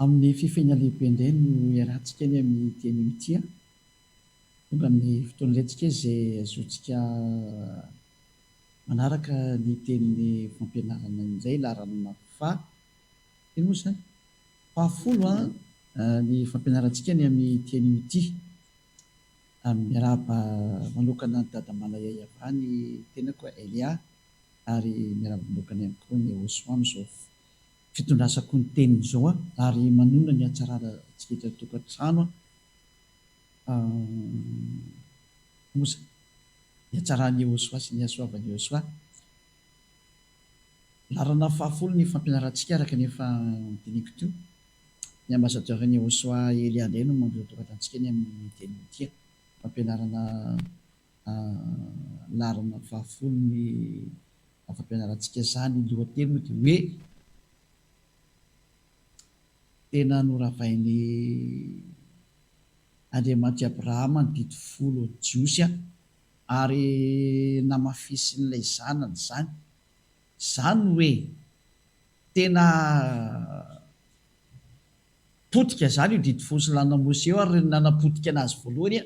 Amin'ny fifehina lehibe indray no iarahantsika eny amin'ity anio ity an. Tonga amin'ny fotoana indray tsika izay azotsika manaraka ny tenin'ny fampianarana indray laharana faha inona moa izany? Fahafolo an ny fampianarantsika ny amin'ity anio ity. Miarahaba manokana an'i Dada Manayay avy any tenako Elia ary miarahaba manokana ihany koa an'i Ehosoa amin'izao fitondrasako ny teniny izao ary manonona ny hatsarana antsika eto an-tokantrano moa ny hatsaran'i Ehosoa sy ny hasoavan'i Ehosoa. Laharana fahafolo ny fampianarantsika araka ny efa nodinihiko teo. Ny ambassadeur-n'i Ehosoa Elia indray no mandroso an-tokantranontsika eny amin'ny teny ity. Fampianarana laharana fahafolo ny fampianarantsika izany. Ny lohateny moa dia hoe Tena noravain'i Andriamanitr'i Abrahama ny didy folo Jiosy ary namafisin'ilay zanany izany. Izany hoe tena potika izany io didy folo sy lalàna Mosesy io ary ny nanapotika anazy voalohany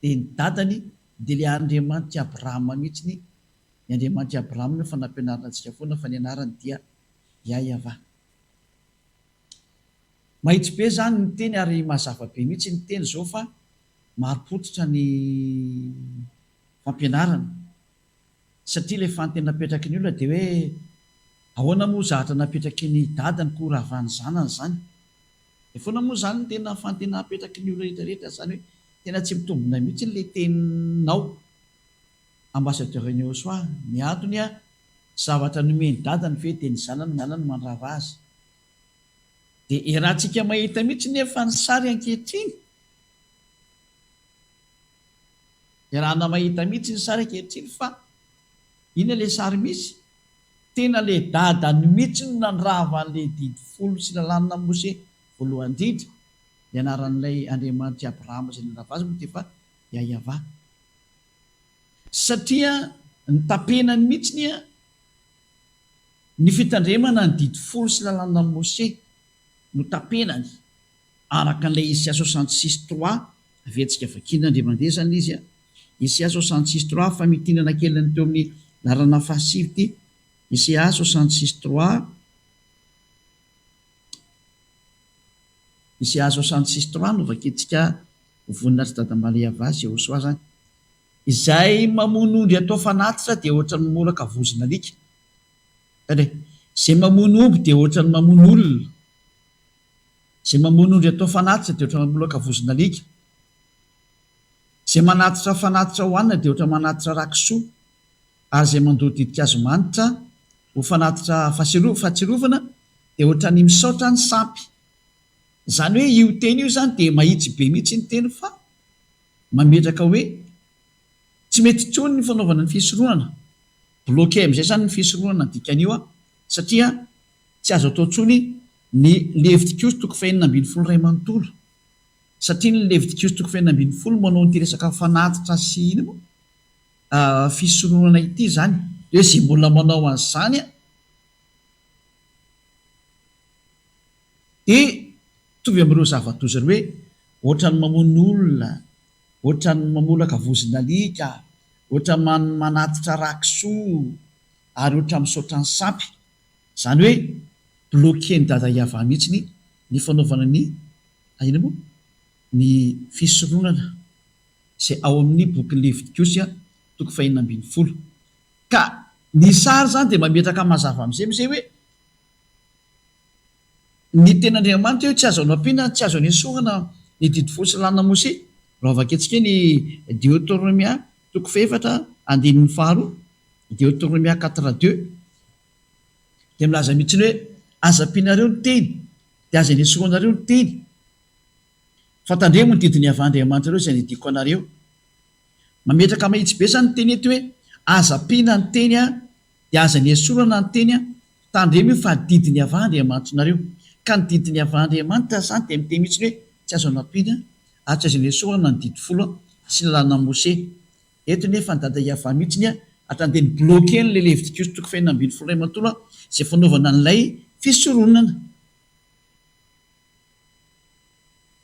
dia ny dadany dia ilay Andriamanitr'i Abrahama mihitsy, ny Andriamanitr'i Abrahama no efa nampianarina antsika foana fa ny anarany dia Yahyaavah. Mahitsy be izany ny teny ary mazava be mihitsy ny teny izao fa marim-pototra ny fampianarana satria ilay fanontaniana napetraky ny olona dia hoe ahoana moa zahatra napetraky ny dadany koa ravan'ny zanany izany? Dia foana moa izany ny tena fanontaniana apetraky ny olona rehetra rehetra izany hoe tena tsy mitombina mihitsy ilay teninao Ambassadeur Neosoa, ny antony a zavatra nomen'i dadany ve dia ny zanany no mandrava azy? Dia iarahantsika mahita mihitsy nefa ny sary ankehitriny. Iarahana mahita mihitsy ny sary ankehitriny fa inona ilay sary misy? Tena ilay dadany mihitsy no nandrava an'ilay didy folo sy lalàna Mose voalohany indrindra. Ny anaran'ilay Andriamanitr'i Abrahama izay nandrava azy moa dia efa Yahyaavah. Satria ny tapenany mihitsy ny fitandremana ny didy folo sy lalàna Mose no tapenany. Araka an'ilay Isia 66 trois, averintsika vakiana indray mandeha izany ilay izy an! Isia 66 trois, famintinana kely ny teo amin'ny laharana fahasivy ity, Isia 66 trois, Isia 66 trois no vakintsika ho voninahitr'i Dada Maliava sy Yehosoa izany. Izay mamono ondry atao fanatitra dia ohatran'ny mamolaka vozon'alika. Tandremo, izay mamono omby dia ohatran'ny mamono olona. Izay mamono ondry atao fanatitra dia ohatran'ny mamolaka vozon'alika. Izay manatitra fanatitra hohanina dia ohatran'ny manatitra rà kisoa. Ary izay mandoa ditin-kazo manitra ho fanatitra fahatsiarovana dia ohatran'ny misaotra ny sampy. Izany hoe io teny io izany dia mahitsy be mihitsy ny teny fa mametraka hoe tsy mety intsony ny fanaovana ny fisoronana. Bloqué amin'izay izany ny fisoronana ny dikan'io satria Tsy azo atao intsony ny Levitikosy toko fahenina ambinifolo iray manontolo, satria ny Levitikosy toko fahenina ambinifolo manao an'ity resaka fanatitra sy inona moa fisoronana ity izany, dia hoe izay mbola manao an'izany dia mitovy amin'ireo zava-doza ireo hoe ohatran'ny mamono olona, ohatran'ny mamolaka vozon'alika, ohatran'ny manatitra rà kisoa ary ohatran'ny misaotra ny sampy. Izany hoe bloquer-n'i Dada Yavah mihitsy ny fanaovana ny inona moa? Ny fisoronana izay ao amin'ny bokin'ny Levitikosy toko fahenina ambinifolo. Ka ny sary izany dia mametraka mazava amin'izay amin'izay hoe ny tenin'Andriamanitra hoe tsy azo anampiana, tsy azo anesorana ny didy folo sy lalàna Mosesy. Raha vakintsika ny Deoteronomia toko fahefatra andininy faharoa, Deoteronomia quatre deux, dia milaza mihitsy ny hoe, Aza ampianareo ny teny, dia aza anesoanareo ny teny, fa tandremo ny didin'i Yavah Andriamanitrareo izay nidiko anareo. Mametraka mahitsy be izany ny teny eto hoe, Aza ampiana ny teny, dia aza anesorana ny teny, tandremo io fa didin'i Yavah Andriamanitrinareo. Ka ny didin'i Yavah Andriamanitra izany dia miteny mihitsy ny hoe, tsy azo anampiana ary tsy azo anesorana ny didy folo sy ny lalàn'i Mosesy. Eto nefa ny dada Yavah mihitsy ny hatrany dia ni-bloquer an'ilay Levitikosy toko fahenina ambinifolo iray manontolo izay fanaovana an'ilay fisoronana.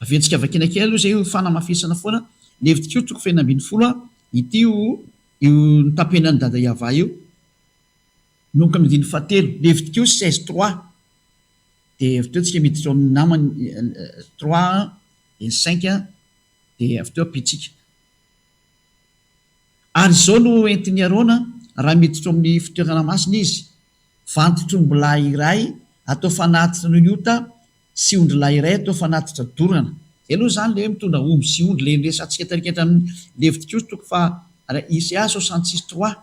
Averintsika vakiana kely aloha izay ho fanamafisana foana. Levitikio toko fahenina ambinifolo, ity io io notapenan'i Dada Yavah io. Manomboka amin'ny andininy fahatelo. Levitikio 16 trois. Dia avy teo tsika miditra ao amin'ny namany trois dia ny cinq dia avy teo ampitsika. Ary izao no entin'i Arona raha miditra ao amin'ny fitoerana masina izy, vantotr'ombilahy iray atao fanatitra noho ny ota sy ondrilahy iray atao fanatitra dorana. Izay aloha izany ilay hoe mitondra omby sy ondry, ilay niresahantsika tarika hatramin'ny Levitikosy toko faha ICA 66 trois.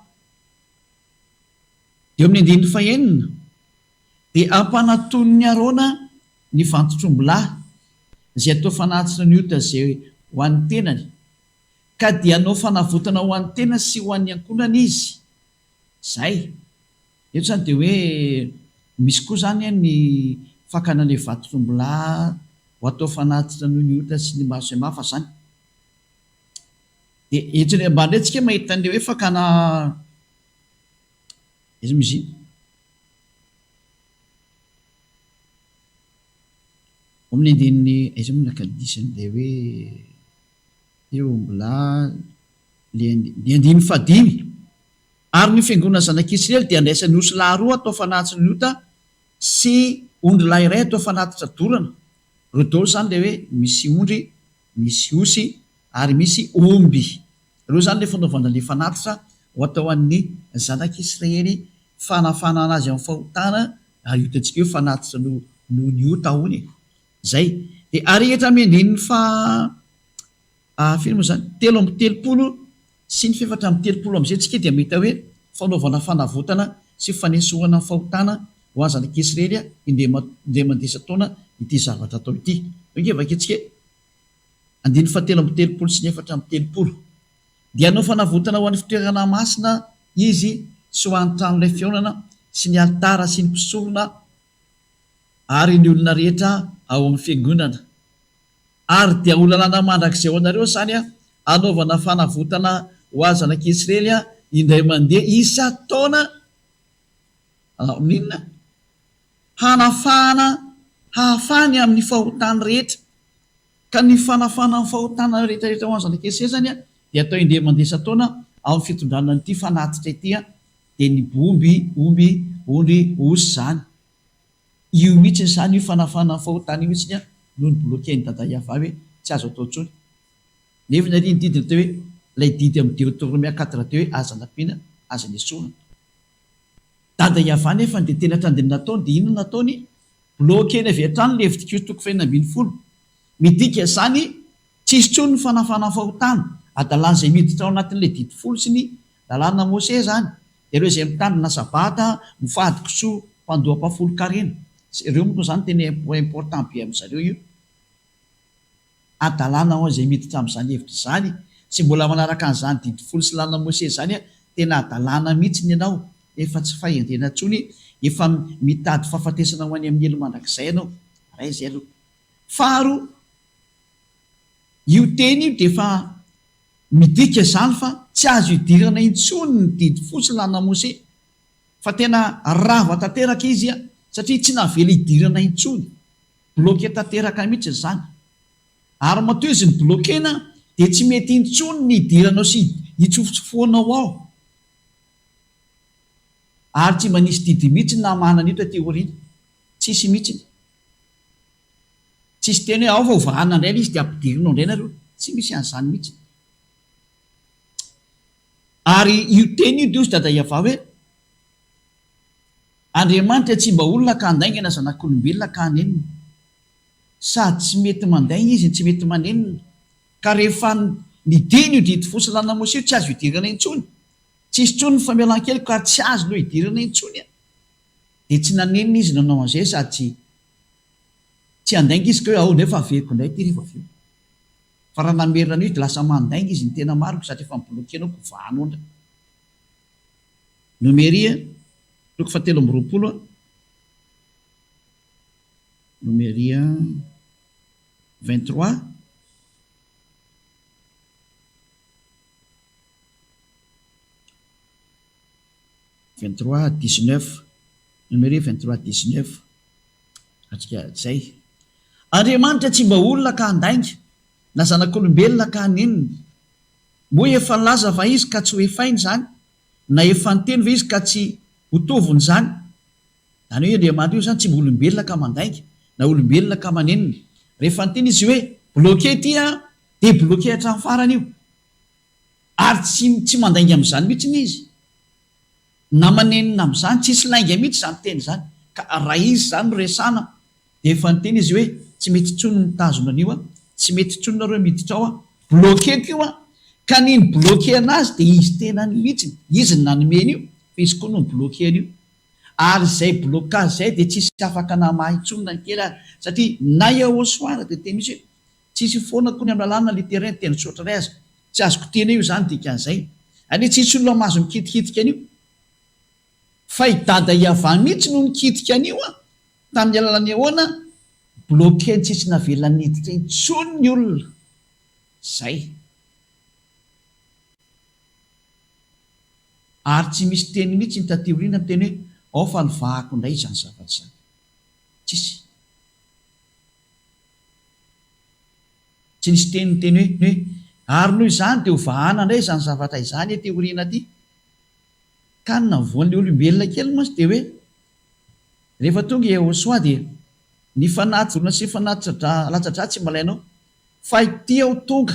Eo amin'ny andininy fahenina dia ampanatonin'i Arona ny vantotr'ombilahy izay atao fanatitra ny ota izay ho an'ny tenany, ka dia hanao fanavotana ho an'ny tenany sy ho an'ny ankohonany izy. Izay. Eto izany dia hoe misy koa izany ny fakana ilay vantotr'ombilahy ho atao fanatitra noho ny ota sy ny maro samihafa izany. Dia eto ambany indray tsika mahita an'ilay hoe fakana aiza moa izy iny? Ao amin'ny andininy aiza moa naka diso an'ilay hoe eo mbola le ny andininy fahadimy. Ary ny fiangonana zanak'Israely dia handraisany osy lahy roa atao fanatitry ny ota sy ondry lahy iray atao fanatitra dorana. Ireo daholo izany ilay hoe misy ondry, misy osy ary misy omby. Ireo izany ilay fanaovana ilay fanatitra ho atao an'ny zanak'Israely fanafanana azy amin'ny fahotana ary io hitantsika io fanatitra noho noho ny ota hono e. Izay. Dia ary hatramin'ny andininy faha firy moa izany? 33 sy ny fahefatra amby telopolo amin'izay tsika dia mahita hoe fanaovana fanavotana sy fanesorana ny fahotana ho an'ny zanak'Israely indray indray mandeha isan-taona ity zavatra atao ity. Eo ange vakintsika e. Andininy fahatelo amby telopolo sy ny 34. Dia hanao fanavotana ho an'ny fitoerana masina izy sy ho an'ny tranolay fihaonana sy ny alitara sy ny mpisorona ary ny olona rehetra ao amin'ny fiangonana. Ary dia ho lalàna mandrakizay ho anareo izany hanaovana fanavotana ho an'ny zanak'Israely indray mandeha isan-taona, amin'inona? Hanafahana, hahafahany amin'ny fahotany rehetra. Ka ny fanafahana ny fahotana rehetra rehetra ho an'ny zanak'Israely izany dia atao indray mandeha isan-taona ao amin'ny fitondrana an'ity fanatitra ity, dia ny bomby, omby, ondry, osy izany. Io mihitsy izany io fanafahana ny fahotana io mihitsy no ni-bloquer-n'i Dada Yavah hoe tsy azo atao intsony. Nefa ny ary ny didy natao hoe ilay didy amin'ny Deoteronomia quatre deux hoe aza nampiana, aza nesorina. Dada Yavah nefa dia tena hatrany dia ny nataony dia inona no nataony? Bloquer-ny avy hatrany Levitikosy toko fahenina ambinifolo. Midika izany tsisy intsony ny fanafana ny fahotana, adalan'izay miditra ao anatin'ilay didy folo sy ny lalàna Mosesy izany. Ireo izay mitandrina sabata, mifady kisoa, mpandoa ampahafolon-karena. Ireo moa izany tena important be amin-dry zareo io. Hadalana ho an'izay miditra amin'izany hevitra izany, tsy mbola manaraka an'izany didy folo sy lalana Mosesy izany, tena hadalana mihitsy ny anao, efa tsy fahendrena intsony, efa mitady fahafatesana ho any amin'ny helo mandrakizay ianao. Iray izay aloha. Faharoa, io teny io dia efa midika izany fa tsy azo idirana intsony ny didy folo sy lalana Mosesy, fa tena rava tanteraka izy satria tsy navela hidirana intsony. Bloqué tanteraka mihitsy izany. Ary matoa izy ni-bloquer-na dia tsy mety intsony ny hidiranao sy hitsofotsofohanao ao. Ary tsy mba nisy didy mihitsy namahana an'io taty aoriana. Tsisy mihitsy. Tsisy teny hoe ao fa hovahana indray ilay izy dia ampidirina ao indray nareo. Tsy misy an'izany mihitsy. Ary io teny io dia hozy Dada Yavah hoe, Andriamanitra tsy mba olona ka handainga na zanak'olombelona ka hanenina. Sady tsy mety mandainga izy no tsy mety manenina. Ka rehefa nidina io didy fo sy lalana Mosesy io tsy azo idirana intsony. Tsisy intsony ny famelan-keloka ary tsy azo no idirana intsony. Dia tsy nanenina izy nanao an'izay sady tsy tsy handainga izy ka hoe ao nefa averiko indray ity rehefa avy eo. Fa raha namerina an'io izy dia lasa mandainga izy ny tena marina satria efa ni-bloquer-nao ko vahanao indray. Nomeria, toko fahatelo amby roapolo a. Nomeria 23. 23 19. Nomeria 23 19. Atsika zay. Andriamanitra tsy mba olona ka handainga, na zanak'olombelona ka hanenina. Moa efa nilaza va Izy ka tsy ho efainy izany, na efa niteny ve Izy ka tsy ho tovony izany? Izany hoe Andriamanitra io izany tsy mba olombelona ka mandainga, na olombelona ka manenina. Rehefa niteny Izy hoe bloqué ity an, dia bloqué hatramin'ny farany io. Ary tsy tsy mandainga amin'izany mihitsy Izy. Na manenina amin'izany, tsisy lainga mihitsy izany teny izany. Ka raha Izy izany no resahana dia efa niteny Izy hoe tsy mety intsony ny mitazona an'io an, tsy mety intsony nareo miditra ao an, bloquer-ko io an. Ka ny ni-bloquer anazy dia Izy tenany mihitsy, Izy no nanome an'io fa Izy koa no ni-bloquer an'io. Ary izay blocage izay dia tsisy afaka namaha intsony na ny kely ary satria na Yahoshuah ary dia teny mihitsy hoe tsisy foana akory ny amin'ny lalàna le terrain teny tsotra iray aza tsy azoko tena io izany dikan'izay. Anie tsisy olona mahazo mikitikitika an'io fa i dada Yavah mihitsy no nikitika an'io an! Tamin'ny alalan'ny ahoana? Bloquer-ny tsisy navela niditra intsony ny olona. Zay. Ary tsy misy teny mihitsy ny taty aoriana miteny hoe ao fa novahako indray izany zavatra izany. Tsisy. Tsy nisy teny niteny hoe hoe ary noho izany dia hovahana indray izany zavatra izany aty aoriana aty. Ka ny navoan'ilay olombelona kely mantsy dia hoe rehefa tonga i Yehosua dia ny fanatitra sy fanatitra latsa-drà tsy mba ilainao fa ity aho tonga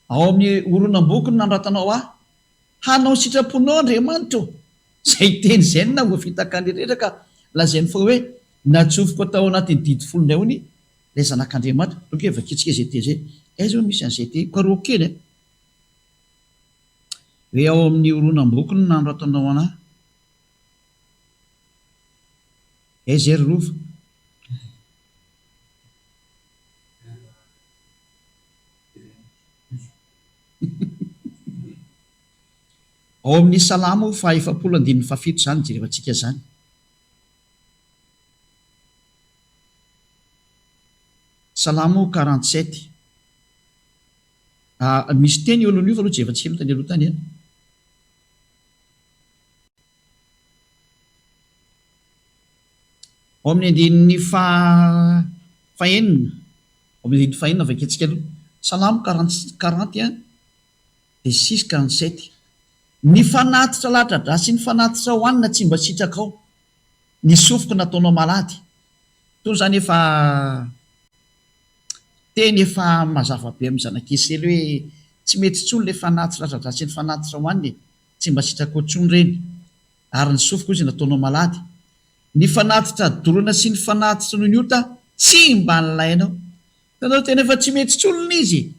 Ao amin'ny horonam-boky no nanoratanao ahy. Hanao ny sitraponao, Andriamanitra ô! Izay teny izay no nahavoafitaka ny rehetra ka lazainy fa hoe natsofoka tao anatin'ny didy folonay hono ilay Zanak'Andriamanitra. Donc hoe vakintsika izay teny izay. Aiza hono misy an'izay teny? Karohiko kely e! Hoe ao amin'ny horonam-boky no nanoratanao an'ahy. Aiza e ry Rova? Ao amin'ny Salamo faha-efapolo andininy fahafito izany jerevantsika izany. Salamo 47. Ah, misy teny eo alohan'io fa aloha jerevantsika aloha tany aloha tany an. Ao amin'ny andininy faha fahenina. Ao amin'ny andininy fahenina vakintsika aloha. Salamo 40 et un dia 6 47. Ny fanatitra latradra sy ny fanatitra hohanina tsy mba sitrakao, ny sofiko nataonao malady. Itony izany efa teny efa mazava be amin'ny zanak'Israely hoe tsy mety intsony ilay fanatitra latradra sy ny fanatitra hohanina e, tsy mba sitrakao intsony ireny. Ary ny sofiko hozy nataonao malady. Ny fanatitra dorana sy ny fanatitra noho ny ota tsy mba nilainao. Hitanareo tena efa tsy mety intsony ilay izy e!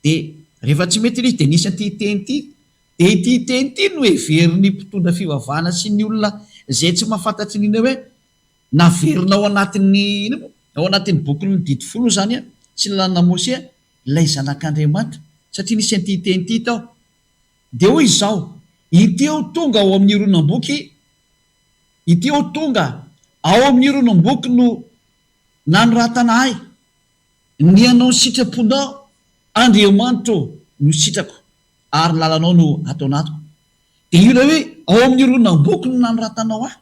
Dia rehefa tsy mety ilay izy dia nisy an'ity teny ity. Dia ity teny ity no heverin'ny mpitondra fivavahana sy ny olona izay tsy mahafantatry ny inona hoe naverina ao anatin'ny inona moa? Ao anatin'ny bokin'ny didy folo izany an, sy ny lalàna Mosea ilay zanak'Andriamanitra satria nisy an'ity teny ity tao. Dia hoy izao, Ity aho tonga ao amin'ny horonam-boky Ity aho tonga ao amin'ny horonam-boky no nanoratana ahy, ny hanao ny sitraponao, Andriamanitra ô, no sitrako, ary ny lalanao no ato anatiko. Dia io ilay hoe ao amin'ny horonam-boky no nanoratanao ahy,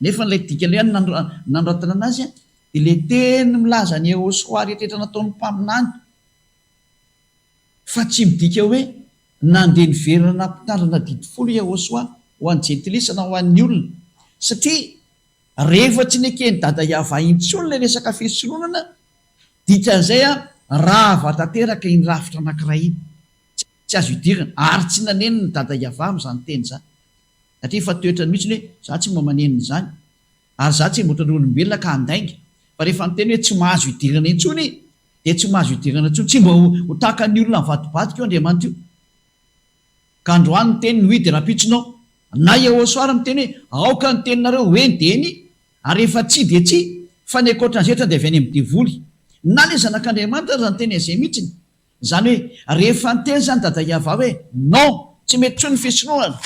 nefa ilay dikan'ilay hoe nanoratana anazy dia ilay teny milaza ny Yehosua rehetra nataon'ny mpaminany. Fa tsy midika hoe nandeha niverina nampitandrina didy folo Yahoshuah ho an'ny jentilisa na ho an'ny olona. Satria rehefa tsy neken'i Dada Yavah intsony ilay resaka fisoronana, dikan'izay an, rava tanteraka iny rafitra anankiray iny. Tsy azo idirana. Ary tsy nanenina i Dada Yavah amin'izany teny izany. Satria efa toetrany mihitsy ny hoe, za tsy mba manenina izany. Ary za tsy mba ohatran'ny olombelona ka handainga. Fa rehefa niteny hoe tsy mahazo idirana intsony dia tsy mahazo idirana intsony, tsy mba ho tahaka ny olona mivadibadika io Andriamanitra io. Ka androany miteny ny oui dia rahampitso non. Na Yehosua ary miteny hoe aoka ny teninareo ho eny dia eny ary rehefa tsia dia tsia fa ny ankoatran'izay rehetra dia avy any amin'ny devoly. Na ilay zanak'Andriamanitra aza niteny an'izay mihitsiny. Izany hoe rehefa niteny izany Dada Yavah hoe non, tsy mety intsony ny fisorohana.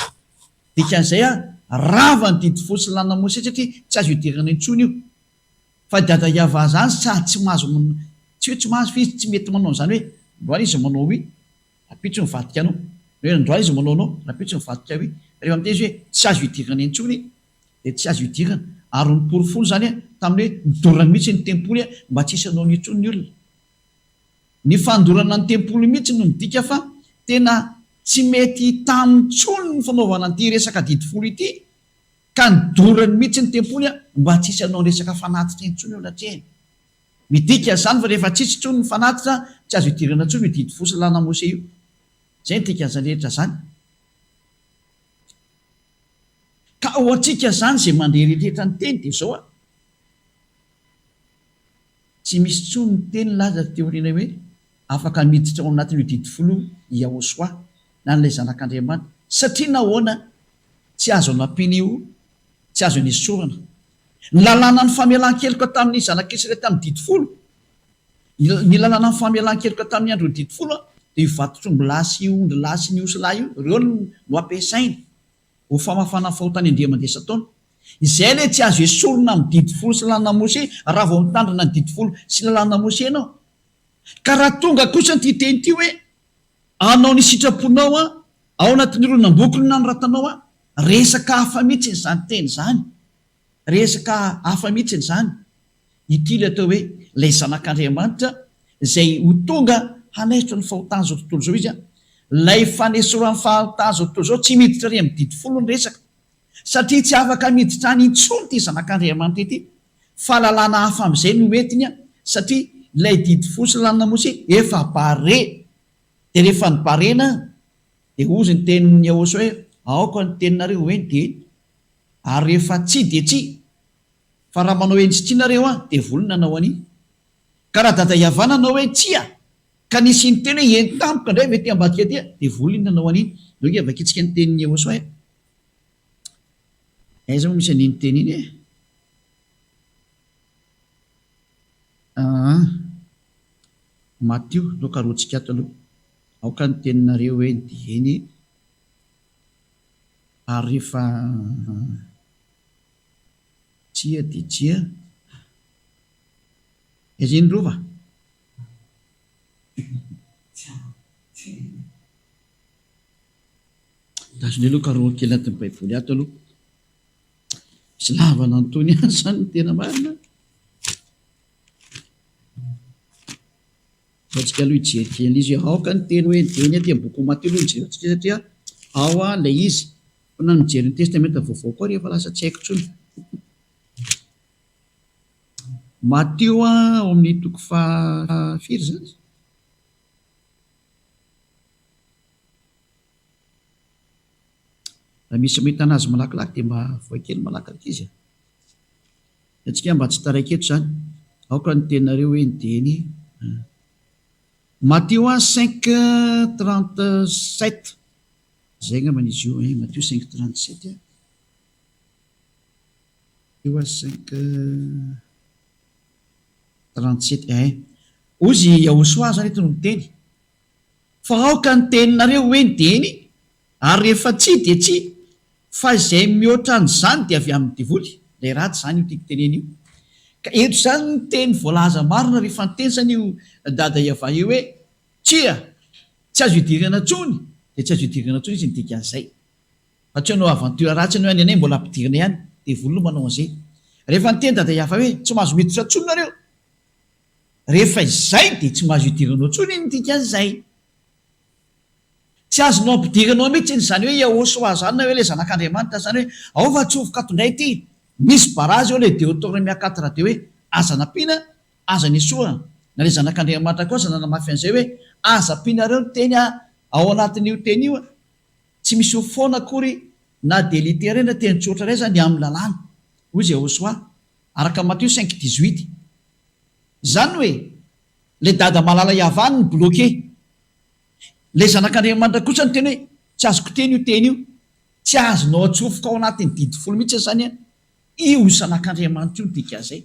Dikan'izay rava ny didy folo sy lalàna Mosesy satria tsy azo idirana intsony io. Fa i Dada Yavah zany sady tsy mahazo tsy hoe tsy mahazo fa izy tsy mety manao an'izany hoe androany izy manao oui, rahampitso mivadika non. Hoe androany izy manao non, rahampitso mivadika oui. Rehefa miteny izy hoe tsy azo idirana intsony dia tsy azo idirana. Ary noporofoiny izany tamin'ny hoe nodorany mihitsy ny tempoly mba tsy hisy hanao an'io intsony ny olona. Ny fandorana ny tempoly mihitsy no midika fa tena tsy mety taminy intsony ny fanaovana an'ity resaka didy folo ity ka nodorany mihitsy ny tempoly mba tsy hisy hanao ny resaka fanatitra intsony eo anatrehany. Midika izany fa rehefa tsisy intsony ny fanatitra, tsy azo idirana intsony io didy folo sy lalàna Mose io. Izay no dikan'izany rehetra izany. Ka ho antsika izany izay mandre rehetra ny teny dia izao an! Tsy misy intsony ny teny nilaza taty aoriana hoe afaka miditra ao anatin'io didy folo io i Yahoshuah na ilay Zanak'Andriamanitra. Satria nahoana? Tsy azo anampiana io, tsy azo anesorana. Ny lalànan'ny famelan-keloka tamin'ny Zanak'Israely tamin'ny didy folo, ny lalànan'ny famelan-keloka tamin'ny andron'ny didy folo dia io vatotr'ombilahy sy ondrilahy sy ny osilahy io, ireo no ampiasaina. Ho famafana ny fahotany Andriamandeha isan-taona. Izay ilay tsy azo esorina amin'ny didy folo sy lalàna Mose raha vao mitandrina ny didy folo sy lalàna Mose ianao. Ka raha tonga kosa ity teny ity hoe, Hanao ny sitraponao aho, ao anatin'ny horonam-boky no nanoratanao ahy, resaka hafa mihitsy izany teny izany. Resaka hafa mihitsy izany. Ity ilay atao hoe ilay Zanak'Andriamanitra izay ho tonga hanaisotra ny fahotan'izao tontolo izao izy an. Ilay fanesorana ny fahotan'izao tontolo izao tsy miditra ary amin'ny didy folo ny resaka. Satria tsy afaka miditra any intsony ity Zanak'Andriamanitra ity. Fa lalàna hafa amin'izay no entiny an, satria ilay didy folo sy lalàna Mose efa barre. Dia rehefa nibarena dia hozy ny tenin'i Yahoshuah hoe aoka ny teninareo ho eny dia eny. Ary rehefa tsia dia tsia. Fa raha manao eny sy tsia nareo an, devoly no nanao an'iny. Ka raha dada hihavana nanao hoe tsia, ka nisy niteny hoe eny tampoka indray avy aty ambadika aty an, devoly iny nanao an'iny. Ndao ange vakintsika ny tenin'i Yehosua e. Aiza moa misy an'iny teny iny e? Aa. Matio, ndao karohintsika ato aloha. Aoka ny teninareo eny dia eny, ary rehefa. Tsia dia tsia. Aiza iny Rova? Tazony aloha karohiko kely anatin'ny baiboly ato aloha. Misy lavana an'itony ihany izany ny tena marina. Ataontsika aloha hijery kely an'izy hoe aoka ny teny hoe ny teny aty amin'ny bokin'i Matio aloha no jerentsika satria ao ilay izy. Fa na mijery ny testamenta vaovao koa ary efa lasa tsy haiko intsony. Matio ao amin'ny toko faha firy izany? Raha misy mahita anazy malakilaky dia mba avoay kely malaky ankizy a. Antsika mba tsy taraiky eto izany. Aoka ny teninareo hoe ny dia eny. Matio 5:37. Izay angambany izy io eh, Matio 5:37 eh. Matio 5:37 eh. Hozy Yahosoa izany eto no miteny. Fa aoka ny teninareo ho eny dia eny, ary rehefa tsia dia tsia, fa izay mihoatra an'izany dia avy amin'ny devoly, ilay ratsy izany io tiako tenena io. Ka eto izany ny teny voalaza marina rehefa niteny izany io Dada Yavah io hoe tsia, tsy azo idirana intsony, dia tsy azo idirana intsony izy ny dikan'izay. Fa tsy hanao aventure ratsy ianao hoe any anay mbola ampidirina ihany, devoly no manao an'izay. Rehefa niteny Dada Yavah hoe tsy mahazo miditra intsony nareo, Rehefa izay dia tsy mahazo idiranao intsony ny dikan'izay. Tsy azonao ampidiranao mihitsy izany hoe Yahoshuah izany na hoe ilay zanak'Andriamanitra izany hoe ao fa atsofoka ato indray ity. Misy barazy eo ilay Deotornomia quatre dia hoe aza nampiana, aza nesorana. Na ilay zanak'Andriamanitra koa aza nanamafy an'izay hoe aza ampianareo ny teny ao anatin'io teny io. Tsy misy ho foana akory na dia litera iray na teny tsotra iray aza ny amin'ny lalàna. Hoy izy Yahoshuah. Araka Matio cinq dix-huit. Izany hoe, ilay dada malala hihavany no bloqué. Ilay zanak'Andriamanitra kosa niteny hoe, tsy azoko teny io teny io. Tsy azonao atsofoka ao anatin'ny didy folo mihitsy izany an. Io zanak'Andriamanitra io ny dikan'izay.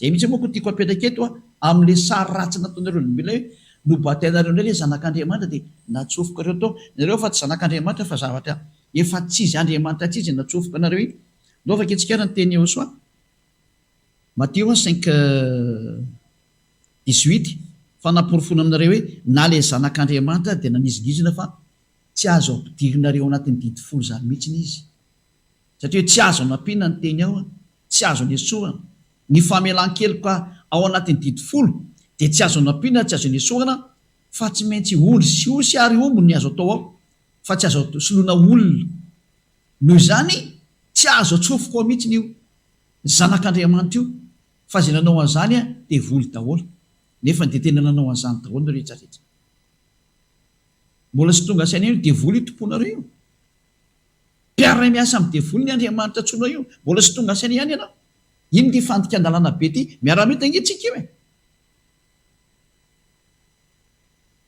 Izay mihitsy moa ko tiako apetraka eto an, amin'ilay sary ratsy nataonareo olombelona hoe, nobatainareo indray ilay zanak'Andriamanitra dia natsofokareo tao. Nareo fa tsy zanak'Andriamanitra fa zavatra efa tsy izy Andriamanitra tsy izy natsofoka anareo iny. Ndao vakintsika ary ny tenin'i Yehosua. Matio cinq dix-huit, Fanaporofoana aminareo hoe na ilay Zanak'Andriamanitra dia nanizingizina fa tsy azo ampidirinareo ao anatin'ny didy folo izany mihitsy izy. Satria hoe tsy azo anampiana ny teny ao, tsy azo anesorana. Ny famelan-keloka ao anatin'ny didy folo dia tsy azo anampiana, tsy azo anesorana fa tsy maintsy ondry sy osy ary omby ny azo atao ao fa tsy azo soloina olona. Noho izany tsy azo atsofoka ao mihitsiny io zanak'Andriamanitra io fa izay nanao an'izany devoly daholo. Nefa dia tena nanao an'izany daholo ny rehetra rehetra. Mbola tsy tonga saina io devoly io tomponareo io. Mpiara-miasa amin'ny devoly ny Andriamanitra antsoinao io. Mbola tsy tonga saina ihany ianao. Inona ity fandikan-dalàna be ity? Miara-mety ange tsika io e.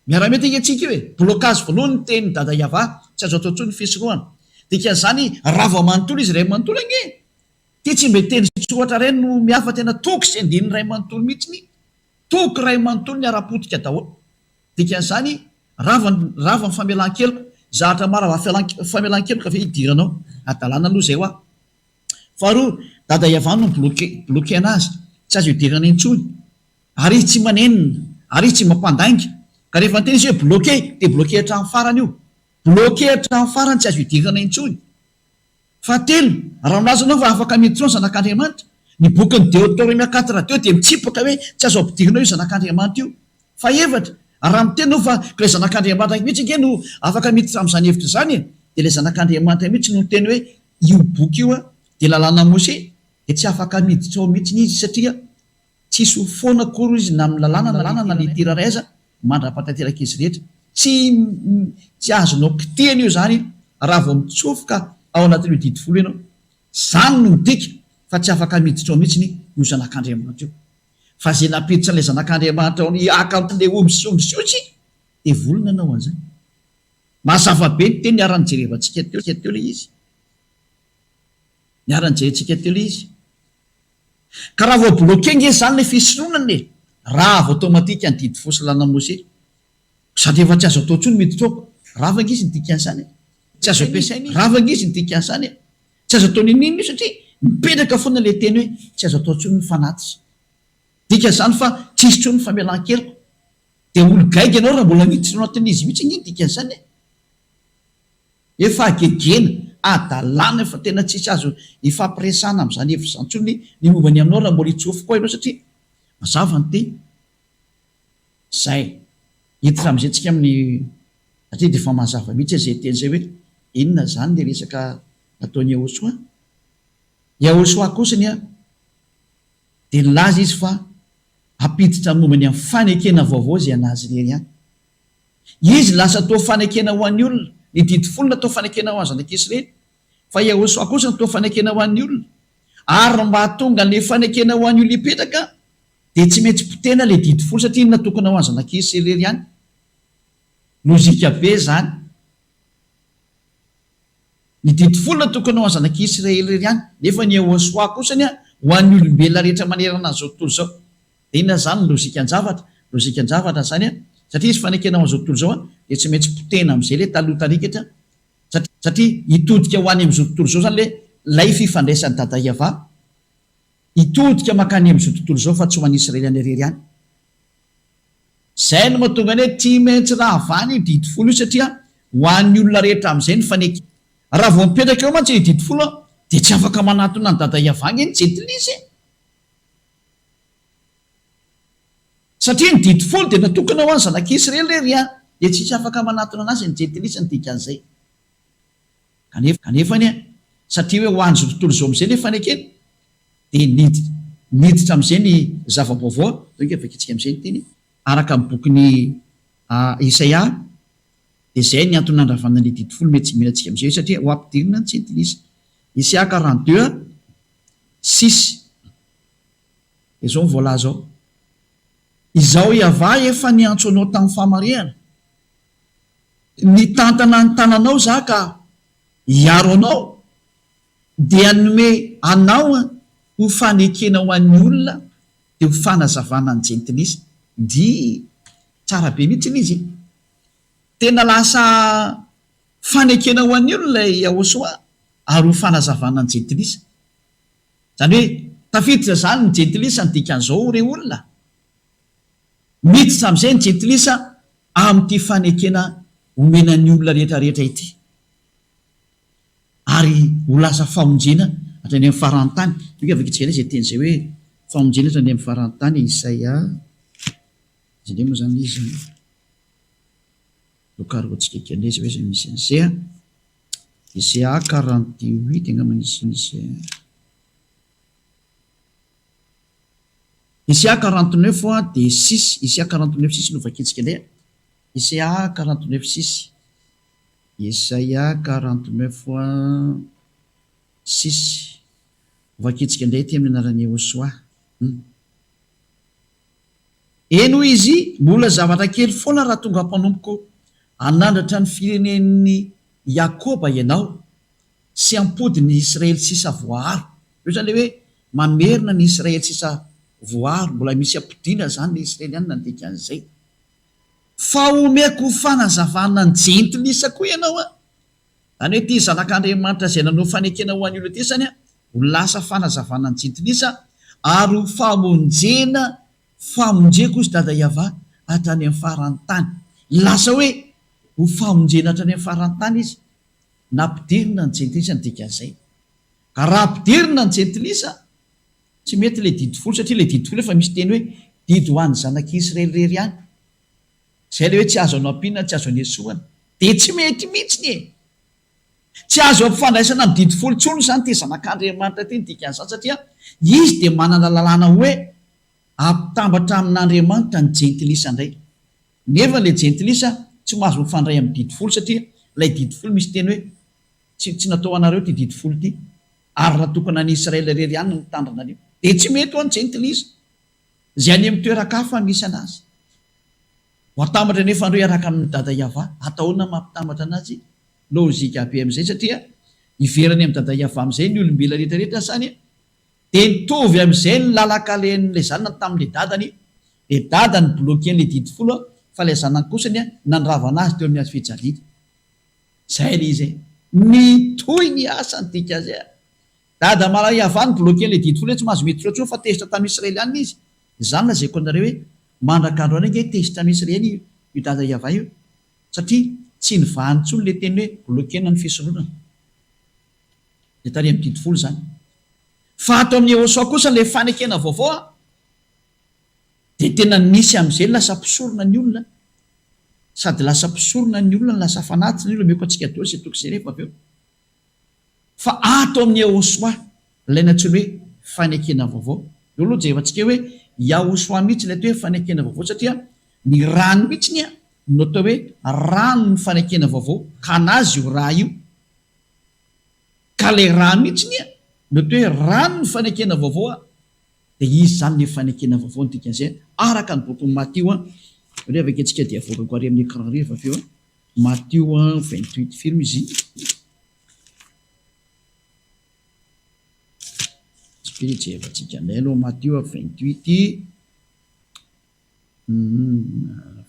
Miara-mety ange tsika io e. Blocage voalohany ny tenin'i Dada Yava, tsy azo atao intsony ny fisorohana. Dikan'izany rava manontolo izy iray manontolo ange. Ity tsy mba teny soratra iray no mihafa tena toko sy andininy iray manontolo mihitsy ny toko iray manontolo niara-potika daholo. Dikan'izany rava rava ny famelan-keloka. Zahatra maharava famelan-keloka ve hidiranao? Hadalana aloha izay hoa. Faharoa, Dada Yavah no mi-bloquer bloquer anazy, tsy azo idirana intsony. Ary izy tsy manenina, ary izy tsy mba mpandainga. Ka rehefa niteny izy hoe bloquer, dia bloquer hatramin'ny farany io. Bloquer hatramin'ny farany tsy azo idirana intsony. Fahatelo, raha milaza ianao fa afaka miditra ao ny Zanak'Andriamanitra, ny bokin'ny Deoteronomia quatre deux dia mitsipaka hoe tsy azo ampidirina ao io Zanak'Andriamanitra io. Fahefatra, raha miteny ianao fa ilay Zanak'Andriamanitra mihitsy ange no afaka miditra amin'izany hevitra izany e, dia ilay Zanak'Andriamanitra mihitsy no niteny hoe io boky io dia lalàna Mose, dia tsy afaka miditra ao mihitsy izy satria Tsisy ho foana akory izy na amin'ny lalàna na litera iray aza mandra-pahatanteraka izy rehetra. Tsy tsy azonao kitihana io izany raha vao mitsofoka ao anatin'io didy folo ianao. Izany no midika fa tsy afaka miditra ao mihitsy io zanak'Andriamanitra io. Fa izay nampiditra an'ilay zanak'Andriamanitra ao haka an'ilay omby sy ondry sy osy, devoly nanao an'izany. Mazava be ny teny niara-nijerevantsika teo teo ilay izy. Niara-nijerentsika teo ilay izy. Ka raha vao bloqué nge zany le fisoronana e! Rava automatique ny didy fo sy lalana Mose. Sady efa tsy azo atao intsony miditra ao. Rava nge izy ny dikan'izany e! Tsy azo ampiasaina izy. Rava nge izy ny dikan'izany e! Tsy azo atao n'inon'inona io satria mipetraka foana le teny hoe tsy azo atao intsony ny fanatitra. Dikan'izany fa tsisy intsony ny famelan-keloka. Dia olo gaigy ianao raha mbola miditra ao anatin'izy mihitsy ange ny dikan'izany e! Efa hagegena, hadalana efa tena tsisy azo ifampiresahana amin'izany hevitra izany intsony ny momba ny aminao raha mbola hitsofy koa ianao satria mazava ny teny. Izay. Hiditra amin'izay tsika amin'ny satria dia efa mazava mihitsy izay teny izay hoe inona izany ilay resaka nataon'i Yahoshuah. Yahoshuah kosa anie dia nilaza izy fa hampiditra momba ny amin'ny fanekena vaovao izay an'azy irery ihany. Izy lasa toa fanekena ho an'ny olona. Ny didy folo natao fanekena ho an'ny zanak'Israely, fa Yahoshuah kosa natao fanekena ho an'ny olona. Ary mba hahatonga an'ilay fanekena ho an'ny olona hipetraka, dia tsy maintsy potehina ilay didy folo satria iny natokana ho an'ny zanak'Israely irery ihany. Lojika be izany. Ny didy folo natokana ho an'ny zanak'Israely irery ihany, nefa ny Yahoshuah kosa anie ho an'ny olombelona rehetra manerana an'izao tontolo izao. Dia inona izany ny lojikan-javatra? Lojikan-javatra izany an, satria izy fanekena ho an'izao tontolo izao an, dia tsy maintsy potehina amin'izay ilay taloha tarikatra, satria hitodika ho any amin'izao tontolo izao izany ilay ilay fifandraisan'i Dada Yavah, hitodika mankany amin'izao tontolo izao fa tsy ho an'i Israely any irery ihany. Izay no mahatonga ny hoe tsy maintsy ravana io didy folo io satria ho an'ny olona rehetra amin'izay ny fanekena. Raha vao mipetraka eo mantsy ilay didy folo dia tsy afaka manatona an'i Dada Yavah ange ny jentilisa e! Satria ny didy folo dia natokana ho an'ny zanak'Israely irery ihany, dia tsisy afaka manatona an'azy ny jentilisa ny dikan'izay. Kanefa, kanefa anie, satria hoe ho an'izao tontolo izao amin'izay ilay fanekena, dia niditra, niditra amin'izay ny zava-baovao, zao ange vakintsika amin'izay ny teny, araka ny bokin'i Isaia, dia izay ny antony nandravana ny didy folo mety tsy mila antsika amin'izay satria ho ampidirina ny jentilisa. Isaia 42, 6, dia izao no voalaza ao, Izaho Iavah efa niantso anao tamin'ny fahamarihana, nitantana ny tananao izaho ka hiaro anao, dia hanome anao ho fanekena ho an'ny olona dia ho fanazavana ny jentilisa. Ndrii! Tsara be mihitsy ilay izy e! Tena lasa fanekena ho an'ny olona ilay Yahoshuah ary ho fanazavana ny jentilisa. Izany hoe tafiditra izany ny jentilisa ny dikan'izao re olona. Miditra amin'izay ny jentilisa amin'ity fanekena omena ny olona rehetra rehetra ity. Ary ho lasa famonjena Hatrany amin'ny faran'ny tany. Io ka vakintsika indray izay teny izay hoe famonjena hatrany amin'ny faran'ny tany, Isaia, iza indray moa izany izy an? Vokarohantsika kely indray izy hoe izay misy an'izay an. Isaia 48 angamba nisy an'izay. Isaia 49 an, dia six, Isaia 49 six no vakintsika indray an. Isaia 49 six. Isaia 49 six. Hovakintsika indray ity amin'ny anaran'i Yehosua. Hum. Eny hoy izy, mbola zavatra kely foana raha tonga mpanompoko hanandratra ny firenen'i Iakoba ianao, sy hampody ny Israely sisa voaaro. Io izany ilay hoe mamerina ny Israely sisa voaaro. Mbola misy ampodiana izany ilay Israelianina ny dikan'izay. Fa homeko ho fanazavana ny jentilisa koa ianao an! Izany hoe ity Zanak'Andriamanitra izay nanao fanekena ho an'ny olona ity izany an, ho lasa fanazavana ny jentilisa ary ho famonjena, famonjeko hozy Dada Yavah hatrany amin'ny faran'ny tany. Lasa hoe ho famonjena hatrany amin'ny faran'ny tany izy. Nampidirina ny jentilisa ny dikan'izay. Ka raha ampidirina ny jentilisa, Tsy mety ilay didy folo satria ilay didy folo efa misy teny hoe didy ho an'ny zanak'i Israely irery ihany. Izay ilay hoe tsy azo anampiana, tsy azo anesoana. Dia tsy mety mihitsiny e! Tsy azo ampifandraisana amin'ny didy folo intsony izany ity zanak'Andriamanitra ity ny dikan'izany satria izy dia manana lalàna hoe ampitambatra amin'Andriamanitra ny jentilisa indray. Nefa ilay jentilisa tsy mahazo mifandray amin'ny didy folo satria ilay didy folo misy teny hoe Tsy tsy natao ho anareo ity didy folo ity, ary natokana an'i Israel irery ihany ny mitandrina an'io. Dia tsy mety ho an'ny jentilisa, izay any amin'ny toeran-kafa misy an'azy. Ho atambatra anefa andreo hiaraka amin'i Dada Yavah. Atao ahoana ny mampitambatra an'azy? Lojika be amin'izay satria hiverany amin'i Dada Yavah amin'izay ny olombelona rehetra rehetra sany dia nitovy amin'izay ny lalan-kalehan'ilay zanany tamin'ilay dadany. Ilay dada ni-bloquer an'ilay didy folo fa ilay zanany kosany nandravana azy teo amin'ny hazo fijaliana. Zay le izy e. Mitohy ny asa ny dikan'izay a. Dada Malayava ni bloquer le didy folo hoe tsy mahazo miditra ao intsony fa tezitra tamin'ny Israelianina izy. Izany lazaiko anareo hoe mandrak'androany ange tezitra amin'ny Israely io Dada Yava io. Satria tsy nivahany intsony le teny hoe bloquer-na ny fisoronana. Le tary amin'ny didy folo izany. Fa ato amin'ny Yehosua kosa le fanekena vaovao a. Dia tena nisy amin'izay lasa mpisorona ny olona, sady lasa mpisorona ny olona no lasa fanatitra ny olona, omeko antsika daholo izay toko izay rehefa avy eo. Fa ato amin'ny Yahoshuah, ilay nantsoiny hoe fanekena vaovao. Eo aloha jerevantsika hoe Yahoshuah mihitsy ilay atao hoe fanekena vaovao satria ny rany mihitsy no atao hoe ranon'ny fanekena vaovao, ka an'azy io ra io. Ka ilay ra mihitsy no atao hoe ranon'ny fanekena vaovao. Dia izy izany ilay fanekena vaovao ny dikan'izay araka ny bokin'i Matio an. Aleo avy akentsika dia avoakako ary amin'ny écran ary rehefa avy eo an. Matio an, 28 firy moa izy iny? Tsy jerevantsika indray aloha Matio an, 28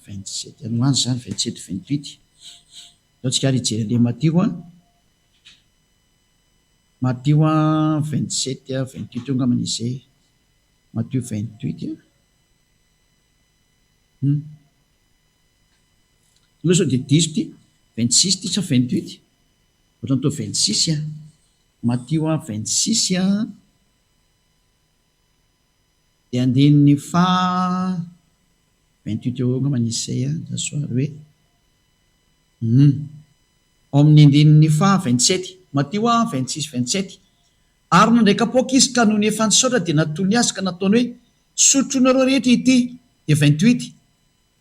27 any ho any izany, 27, 28. Aleo tsika ary hijery an'ilay Matio an. Matio a, 27 a, 28 eo angambany izay. Matio 28 a. Hum. Aloha sao dia diso ity. 26 ity sa 28? Ohatran'ny toa 26 a. Matio a, 26 a. Dia andininy faha 28 eo angambany izay a. Zasoary hoe. Hum. Ao amin'ny andininy faha 27, Matio a, 26, 27, Ary nandray kapoaka izy ka nony efa nisaotra dia natolony azy ka nataony hoe, Sotroinareo rehetra ity, dia 28,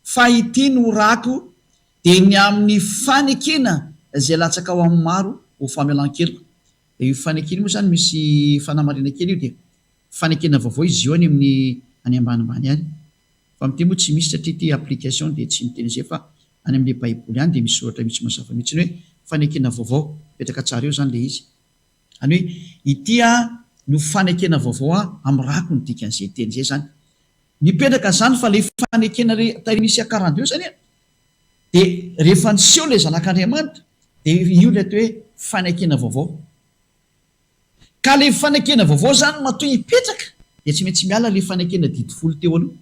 fa ity no rako, dia ny amin'ny fanekena izay latsaka ho amin'ny maro ho famelan-keloka. Dia io fanekena io moa izany misy fanamarihana kely io dia fanekena vaovao izy io any amin'ny any ambanimbany any. Fa amin'ity moa tsy misy satria ity application dia tsy miteny izay fa any amin'ilay baiboly any dia misy soratra mihitsy mazava mihitsy ny hoe fanekena vaovao. Mipetraka tsara eo izany ilay izy. Izany hoe ity no fanekena vaovao amin'ny rako ny dikan'izay teny izay izany. Mipetraka izany fa ilay fanekena tary misy akarandeo izany dia rehefa niseho ilay zanak'Andriamanitra dia io ilay atao hoe fanekena vaovao. Ka ilay fanekena vaovao izany matoa hipetraka dia tsy maintsy miala ilay fanekena didy folo teo aloha.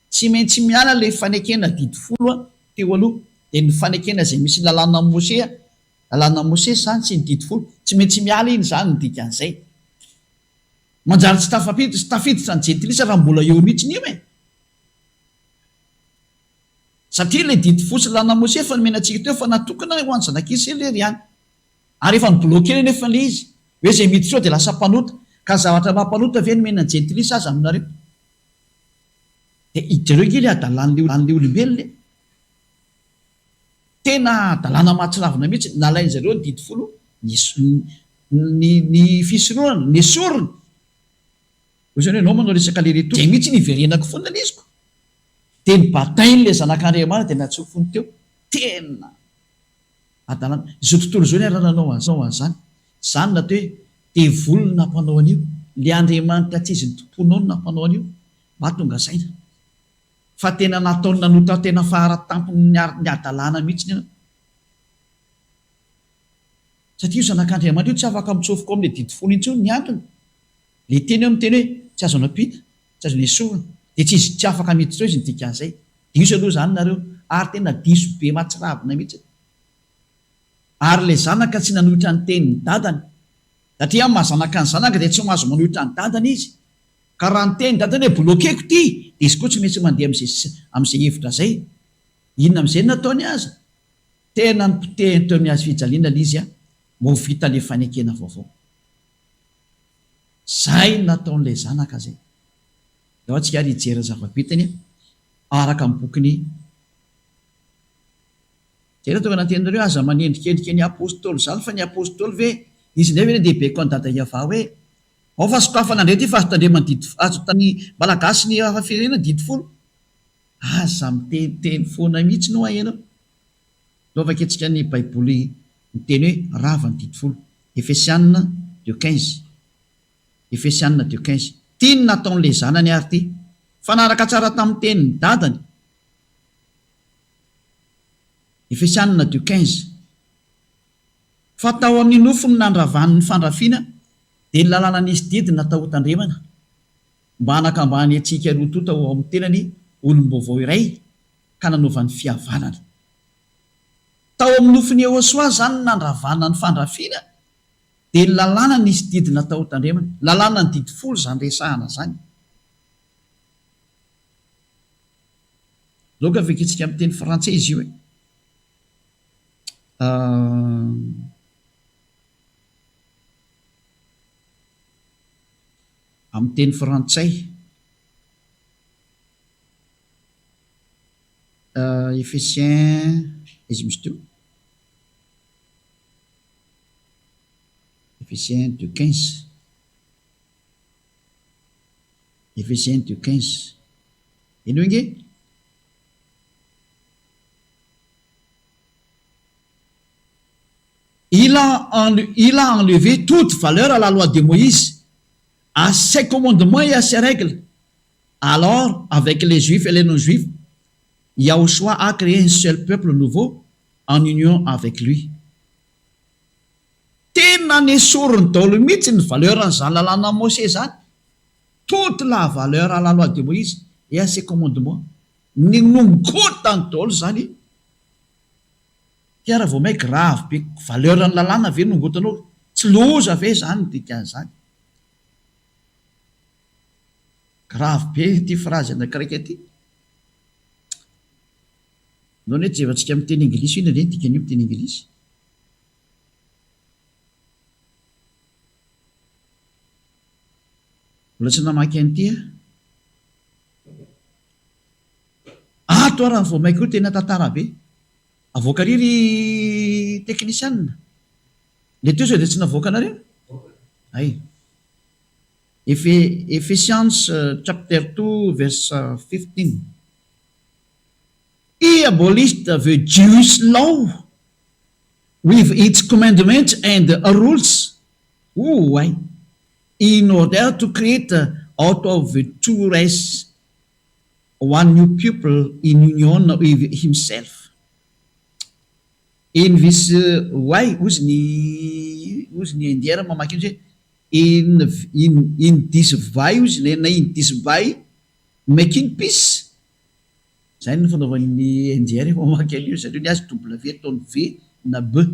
Tsy maintsy miala ilay fanekena didy folo teo aloha. Dia ny fanekena izay misy ny lalànan'i Mosea, lalànan'i Mosesy izany sy ny didy folo, tsy maintsy miala iny izany ny dikan'izay. Manjary tsy tafapiditra tsy tafiditra ny jentilisa raha mbola eo mihitsiny io e! Satria ilay didy fo sy lalàna Mosesy efa nomena antsika teo fa natokana ho an'ny zanak'Israely irery ihany. Ary efa ni-bloquer anefa ilay izy. Hoe izay miditra eo dia lasa mpanota. Ka ny zavatra maha-mpanota ve nomena ny jentilisa aza aminareo? Dia jereo ange ilay hadalàn'ilay olombelona e! Tena hadalàna mahatsiravina mihitsy. Nalain'izareo ny didy folo, ny ny fisoronana, nesorina. Hoy izany hoe ianao manao resaka aller-retour. Izay mihitsy no iverenako foana ilay iziko. Dia nibatain'ilay zanak'Andriamanitra dia natsofony teo. Tena hadalana. Izao tontolo izao niara-nanao an'izany. Izany no atao hoe devoly no nampanao an'io. Ilay Andriamanitra tsy izy nitompoanao no nampanao an'io. Mba tonga saina. Fa tena nataony nanota tena fara tampony ny hadalana mihitsy ianao. Satria io zanak'Andriamanitra io tsy afaka mitsofoka ao amin'ilay didy folo intsony ny antony. Ilay teny eo miteny hoe tsy azo anampiana, tsy azo nesorina. Dia tsy izy tsy afaka miditra ao izy ny dikan'izay. Diso aloha izany nareo ary tena diso be mahatsiravina mihitsy. Ary ilay zanaka tsy nanohitra ny tenin'ny dadany. Satria amin'ny maha zanaka ny zanaka dia tsy mahazo manohitra ny dadany izy. Ka raha niteny dadany hoe bloquer-ko ity dia izy koa tsy maintsy mandeha amin'izay amin'izay hevitra izay. Inona amin'izay no nataony aza? Tena nipotehiny teo amin'ny hazo fijaliana ilay izy mba ho vita ilay fanekena vaovao. Izay no nataon'ilay zanaka izay. Ndao antsika ary hijery ny zava-bitany araka ny bokin'i Izay no tonga nanteninareo aza manendrikendrika ny apostoly izany fa ny apostoly ve izy indray ve no dia baiko an'i dada Yavah hoe ao fa sokafana indray ity fa azo tandremany didy azo tany malagasy ny hafa firenena didy folo aza miteniteny foana mihitsy ho'a ianao. Ndao vakintsika ny baiboly miteny hoe rava ny didy folo. Efesiana deux 15 Efesiana deux 15 Ty ny nataon'ilay zanany ary ty. Nifanaraka tsara tamin'ny tenin'ny dadany. Efesiana deux 15 Fa tao amin'ny nofony nandravany ny fandrafiana, dia ny lalàna nisy didy natao hotandremana, mba hanakambany antsika roa tonta ho ao amin'ny tenany olom-baovao iray, ka nanaovany fihavanana. Tao amin'ny nofin'i Yehôsoa izany no nandravana ny fandrafiana, dia ny lalàna nisy didy natao hotandremana. Lalàna ny didy folo izany resahana izany. Loka vakintsika amin'ny teny frantsay izy io e. Amin'ny teny frantsay. Ephésiens, aiza misy teo? Ephésiens 2:15. Ephésiens 2:15. Henoy ange. Il a il a enlevé toute valeur à la loi de Moïse, à ses commandements et à ses règles. Alors, avec les Juifs et les non-Juifs, Yahushua a créé un seul peuple nouveau en union avec lui. Tena nesoriny daholo mihitsy ny valeur-n'izany lalànan'i Mosesy izany, toute la valeur à la loi de Moïse et à ses commandements. Ny nongotany daholo izany. Ty ara vao may grave be, valeur-n'ny lalàna ve nongotanao? Tsy loza ve izany ny dikan'izany? Grave be ity phrase anakiraika ity. Ndao anie jerevantsika amin'ny teny anglisy inona indray ny dikan'io amin'ny teny anglisy. Mbola tsy namaky an'ity aho. Ato ary vao mainka io tena tantara be. Avoaka ary ry teknisianina. Le teo sao dia tsy navoakanareo? Hay. Efe Ephesians chapter 2 verse 15. He abolished the Jewish law with its commandments and rules, oay, in order to create out of the two races one new people in union with himself. In this way, hozy ny hozy ny Indiens mamaky an'izy hoe in in in this way hozy na in this way making peace. Izay no fanaovan'ny Indien rehefa mamaky an'io zareo, ny azy W ataony V na B.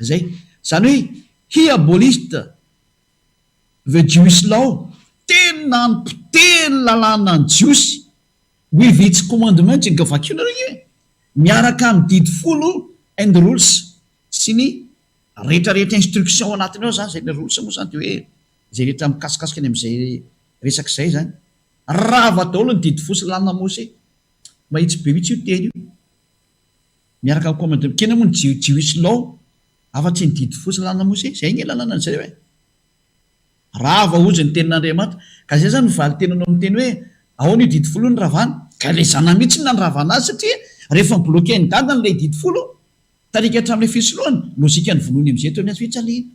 Izay. Izany hoe he abolished. The Jewish Law, tena nipotehiny lalànan'ny Jiosy, with its commandments, nga vakio nareo io e! miaraka amin'ny didy folo and rules sy ny rehetrarehetra instruction ao anatiny ao zany, zay ny rules moa zany dia hoe izay rehetra mikasikasika ny amin'izay resaka izay zany. Rava daholo ny didy folo sy lalàna Mose. Mahitsy be mihitsy io teny io. Miaraka amin'ny commandement. Kena moa ny Jewish law afa-tsy ny didy folo sy lalàna Mose. Izay ange lalàna zareo e. Rava hozy ny tenin'Andriamanitra. Ka izay izany ny valin-teninao miteny hoe ahoana io didy folo io no ravana? Ka ilay zanany mihitsy no nandravana azy satria rehefa ni-bloquer-n'i dadany ilay didy folo, tarika hatramin'ilay fisoloany, logique ny vonoiny amin'izay teo amin'ny hazo fijaliana.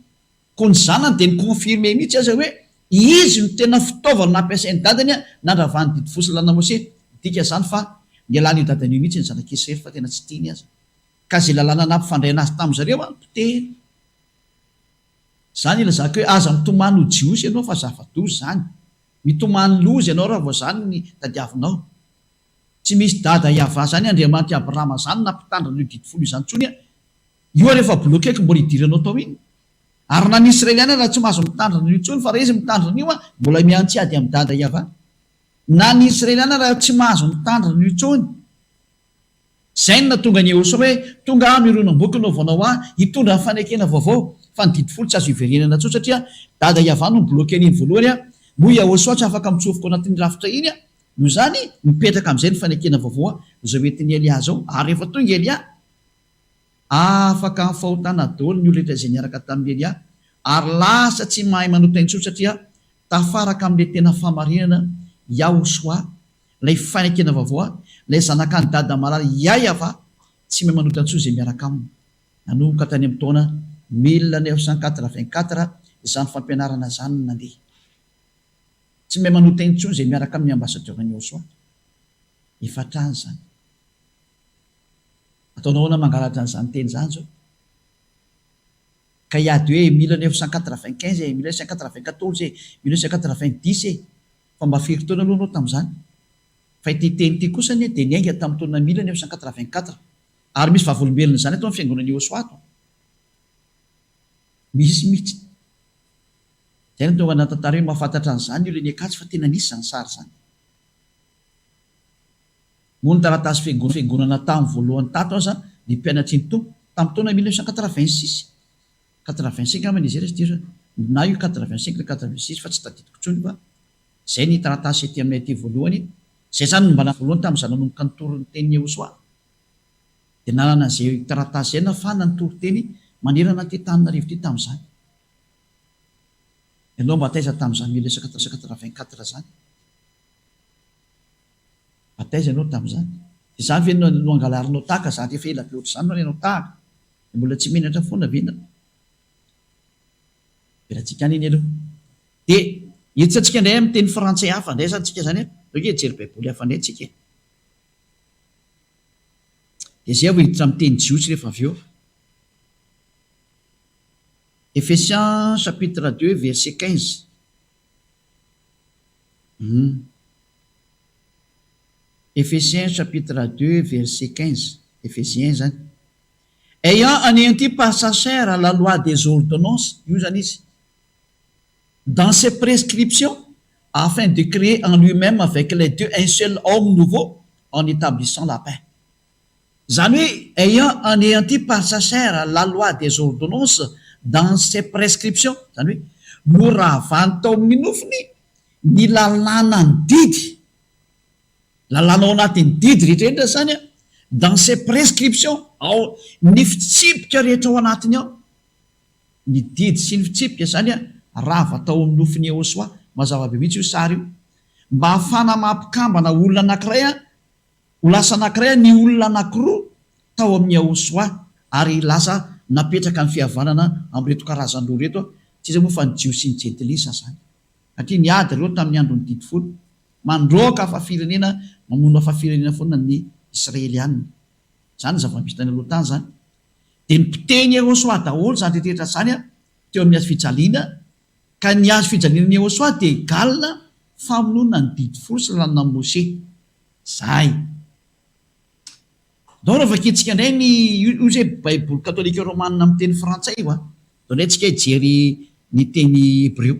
Koa ny zanany dia ni-confirmer mihitsy aza hoe izy no tena fitaovana nampiasain'i dadany nandravany didy folo sy lalàna Mosesy. Midika izany fa nialany io dadany io mihitsy ny zanak'Israely fa tena tsy tiany aza. Ka izay lalàna nampifandraina azy tamin-zareo an, potehiny. Izany ilazako hoe aza mitomany ho Jiosy ianao fa zava-doza izany. Mitomany loza ianao raha vao izany ny tadiavinao. Tsy misy dada Yavah izany Andriamanitr'i Abrahama izany nampitandrina io didy folo izany intsony an. Io ary efa bloquer-ko mbola idiranao tao iny. Ary na ny Israeliana aza tsy mahazo mitandrina an'io intsony fa raha izy mitandrina an'io an, mbola mihantsy ady amin'i dada Yavah. Na ny Israeliana raha tsy mahazo mitandrina an'io intsony. Izay no nahatonga an'i Yehosua hoe, Tonga aho mironam-boky no vaonao ahy hitondra ny fanekena vaovao, fa ny didy folo tsy azo iverenana intsony satria dada Yavah no ni-bloquer an'iny voalohany an, moa Yahosua tsy afaka mitsofoka ao anatin'iny rafitra iny an, noho izany mipetraka amin'izay ny fanekena vaovao izao entin'i Elia izao, ary rehefa tonga Elia, afaka amin'ny fahotana daholo ny olona rehetra izay niaraka tamin'i Elia, ary lasa tsy mahay manota intsony satria tafaraka amin'ilay tena fahamarinana Yahosua Ilay fanekena vaovao, ilay zanakan'i Dada malala Yayava tsy mahay manota intsony izay miaraka aminy. Nanomboka tany amin'ny taona 1984 izany fampianarana izany no nandeha. Tsy mahay manota intsony izay miaraka amin'ny ambassadeur-n'i Yahoshuah. Efa hatrany izany. Ataonao ahoana mangalatra an'izany teny izany izao? Ka hiady hoe 1995 e, 1994 e, 1990 e. Fa mba firy taona aloha anao tamin'izany? Fa ity teny ity kosa anie dia niainga tamin'ny taona 1984. Ary misy vavolombelon'izany ato amin'ny fiangonan'i Yehosua ato. Misy mihitsy. Izay no tonga nahantantara hoe mahafantatra an'izany ny olona eny Ankatso fa tena nisy izany sary izany. Moa ny taratasy fiangonana tamin'ny voalohany tato aza ny mpianatry ny Tompo tamin'ny taona 1986. 85 angambany izy ireo diso na io 85 na 86 fa tsy tadidiko intsony fa izay ny taratasy ety aminay aty voalohany, izay izany no mba voalohany tamin'izaho nanomboka nitory ny tenin'i Yehosua dia nanana an'izay taratasy izay nafahana nitory teny manerana an'ity Antananarivo ity tamin'izany. Ianao mba taiza tamin'izany 1984 izany? Mba taiza ianao tamin'izany? Izany ve no nangalarinao tahaka zany efa ela be ohatr'izany no alainao tahaka? Dia mbola tsy menatra foana ve nareo? Avelantsika any iny aloha. Dia hiditra antsika indray amin'ny teny frantsay hafa indray izany tsika izany an. Ndao ange hijery baiboly hafa indray tsika e. Dia izay vao hiditra amin'ny teny jiosy rehefa avy eo. Ephésiens chapitre 2 verset 15. Hum. Ephésiens chapitre 2 verset 15. Ephésiens izany. Ayant anéanti par sa chair la loi des ordonnances, io izany izy, dans ses prescriptions, afin de créer en lui-même avec les deux un seul homme nouveau, en établissant la paix. Izany hoe ayant anéanti par sa chair la loi des ordonnances dans ses prescriptions, izany hoe noravany tao amin'ny nofony ny lalànan'ny didy, Lalàna ao anatin'ny didy rehetra rehetra izany an, dans ses prescriptions, ao ny fitsipika rehetra ao anatiny ao, ny didy sy ny fitsipika izany an, rava tao amin'ny nofin'i Yehosua, mazava be mihitsy io sary io, mba hahafahana maha-mpikambana olona anankiray an, ho lasa anankiray an ny olona anankiroa tao amin'i Yehosua, ary lasa napetraka ny fihavanana amin'ireto karazan-droa ireto an, tsy iza moa fa ny Jiosy sy ny Jentilisa izany. Satria niady ireo tamin'ny andron'ny didy folo. Mandroaka hafa firenena, mamono hafa firenena foana ny Israeliana. Izany ny zava-misy tany aloha tany izany. Dia nopotehin'i Yehosua daholo izany rehetra izany teo amin'ny hazo fijaliana, ka ny hazo fijalian'i Yehosua dia egal famonoana ny didy folo sy lalànan'i Moshe. Izay. Ndao raha vakintsika indray ny, io izay baiboly katolika romana amin'ny teny frantsay io an. Ndao indray tsika hijery ny teny hebreo.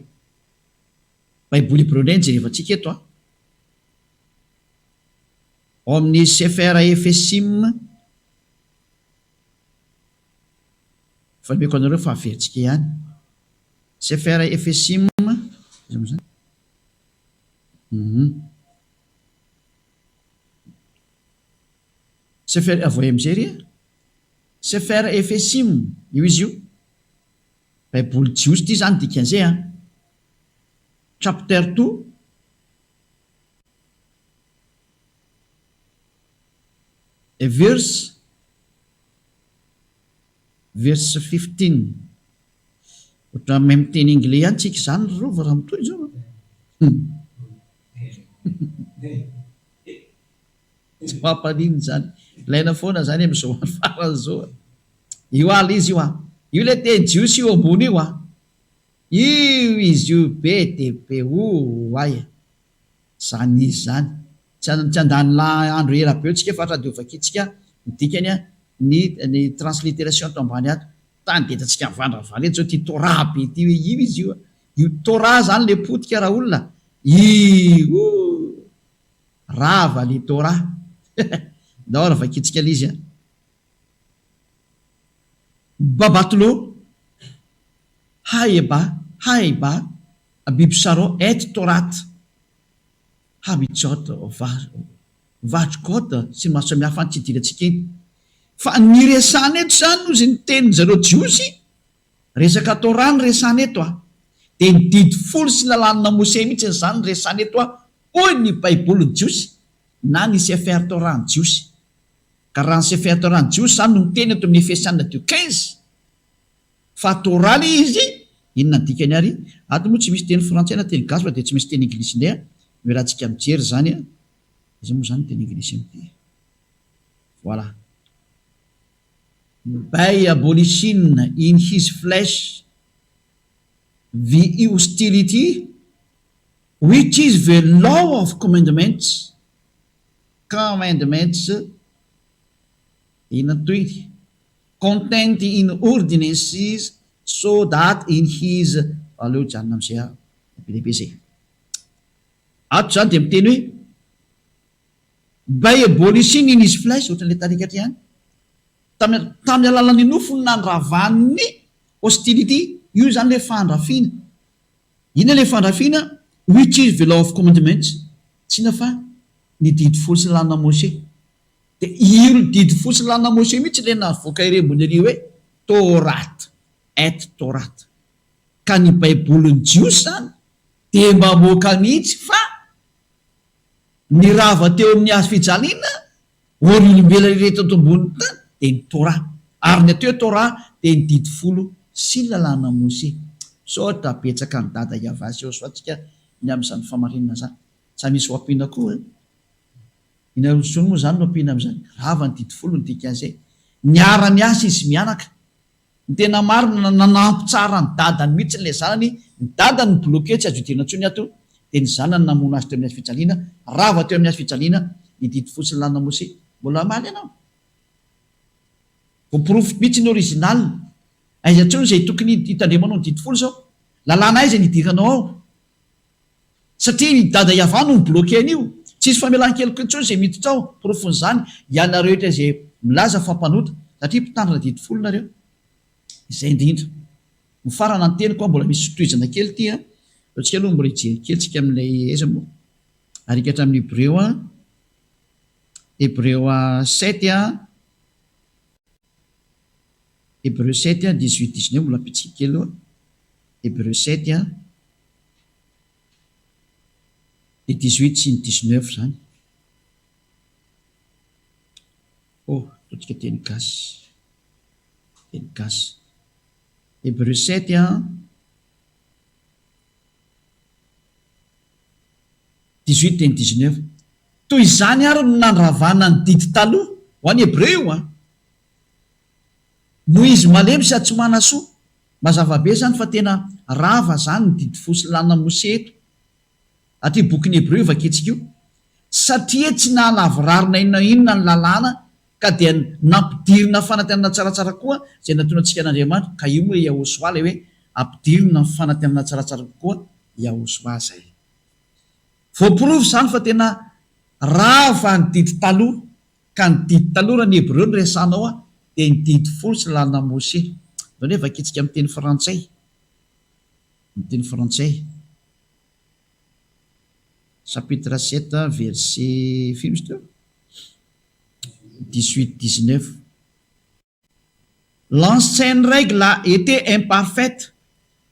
Baiboly hebreo indray no jerevantsika eto an. Ao amin'ny Sefer Efesim, efa nomeko anareo fa averintsika ihany. Sefer Efesim, iza moa izany? Hum. Sefer, avoay amin'izay ry a. Sefer Efesim, io izy io. Baiboly jiosy ity izany dikan'izay an. Chapter 2. Verse verse 15. Ohatran'ny mahay miteny anglais ihany tsika izany ry Rova raha mitohy izao an. Tsy mampaninona izany. Ilaina foana izany amin'izao andro farany izao an. Io ah ilay izy io ah. Io ilay teny jiosy io ambony io ah. Io izy io be dia be oay e. Izany izy izany. Tsy tsy handany andro ela be eo tsika fa dia ho vakintsika ny dikany an, ny ny transliteration ato ambany ato. Tany dia hitantsika mivandravandra eto izao ity Torah be ity hoe io izy io. Io Torah izany ilay potika raolona. Io. Rava le Torah. Ndao ary vakintsika ilay izy an. Babatlo, Haeba, Haeba, Bibsaro et Torat, Habijot, Vajkot sy ny maro samihafa any tsy idirantsika iny. Fa ny resahana eto izany hozy ny tenin-dry zareo Jiosy, resaka Torah no resahana eto an. Dia ny didy folo sy ny lalàna Mosè mihitsy izany no resahana eto an, hoy ny Baibolin'ny Jiosy na ny Sefer Torah ny Jiosy. Ka raha ny Sefer Torah ny Jiosy izany no miteny eto amin'ny Efesiana deux 15 fa Torah ilay izy, inona ny dikany ary? Ato moa tsy misy teny frantsay na teny gasy fa dia tsy maintsy teny anglisy indray an, no iarahantsika mijery izany an. Aiza moa izany ny teny anglisy amin'ity? Voilà. By abolishing in his flesh the hostility which is the law of commandments, commandments, inona ny tohiny? Contained in ordinances so that in his, aleo hijanona amin'izay aho, be dia be izay. Ato izany dia miteny hoe by abolishing in his flesh, ohatran'ilay tarikatra ihany, tamin'ny tamin'ny alalan'ny nofony nandravany ny hostility, io izany ilay fandrafiana. Inona ilay fandrafiana? Which is the law of commandments, tsy inona fa ny didy folo sy lalàna Moshe. Dia io didy folo sy lalàna Moshe mihitsy ilay navoaka ery ambony ery hoe Torat, et Torat. Ka ny baibolin'ny Jiosy izany dia mamoaka mihitsy fa ny rava teo amin'ny hazo fijaliana ho an'ny olombelona rehetra eto ambonin'ny tany dia ny Torah. Ary ny atao hoe Torah dia ny didy folo sy ny lalàna Moshe. Misaotra betsaka an'i Dada Yavah sy Yosua antsika ny amin'izany famarinana izany. Sa misy ho ampiana koa e? Inona intsony moa izany no ampiana amin'izany? Rava ny didy folo ny dikan'izay. Niara-niasa izy mianaka. Ny tena marina, nanampy tsara ny dadany mihitsy ilay zanany, ny dadany no bloqué tsy azo idirana intsony ato, dia ny zanany namono azy teo amin'ny hazo fijaliana, rava teo amin'ny hazo fijaliana ny didy fotsiny lalina Mose. Mbola hamaly ianao? Voaporofo mihitsy ny original. Aiza intsony izay tokony hitandremanao ny didy folo izao? Lalàna aiza ny hidiranao ao? Satria i Dada Yavah no mi-bloquer an'io. Tsisy famelan-keloka intsony izay miditra ao. Porofon'izany, ianareo rehetra izay milaza fa mpanota, satria mpitandrina didy folo nareo. Izay indrindra. Mifarana ny teniko an, mbola misy fitohizana kely ity an. Aleo tsika aloha mbola hijery kely tsika amin'ilay aiza moa. Arika hatramin'ny Hebreo an. Hebreo sept an. Hebreo sept an, 18, 19 mbola ampitsika kely aloha. Hebreo sept an. Ny 18 sy ny 19 izany. Oh, ataontsika teny gasy. Teny gasy. Hebreu 7 an. 18 dia ny 19. Toy izany ary no nandravana ny didy taloha, ho an'ny Hebreo io an. Noho izy malemy sady tsy manasoa. Mazava be izany fa tena rava izany ny didy fo sy lalàna Mose eto. Aty bokin'ny Hebreo io vakintsika io. Satria tsy nahalavorary na inona inona ny lalàna ka dia nampidirina fanantenana tsaratsara koa izay nataonantsika an'Andriamanitra. Ka io moa Yahosoa ilay hoe ampidirina ny fanantenana tsaratsara kokoa Yahosoa izay. Voaporofo izany fa tena rava ny didy taloha, ka ny didy taloha raha ny hebreo no resahanao dia ny didy folo sy lalana Mose. Izao anie vakintsika amin'ny teny frantsay, amin'ny teny frantsay, chapitre sept verset firy izy teo? Dix-huit, dix-neuf. L'ancienne règle a été imparfaite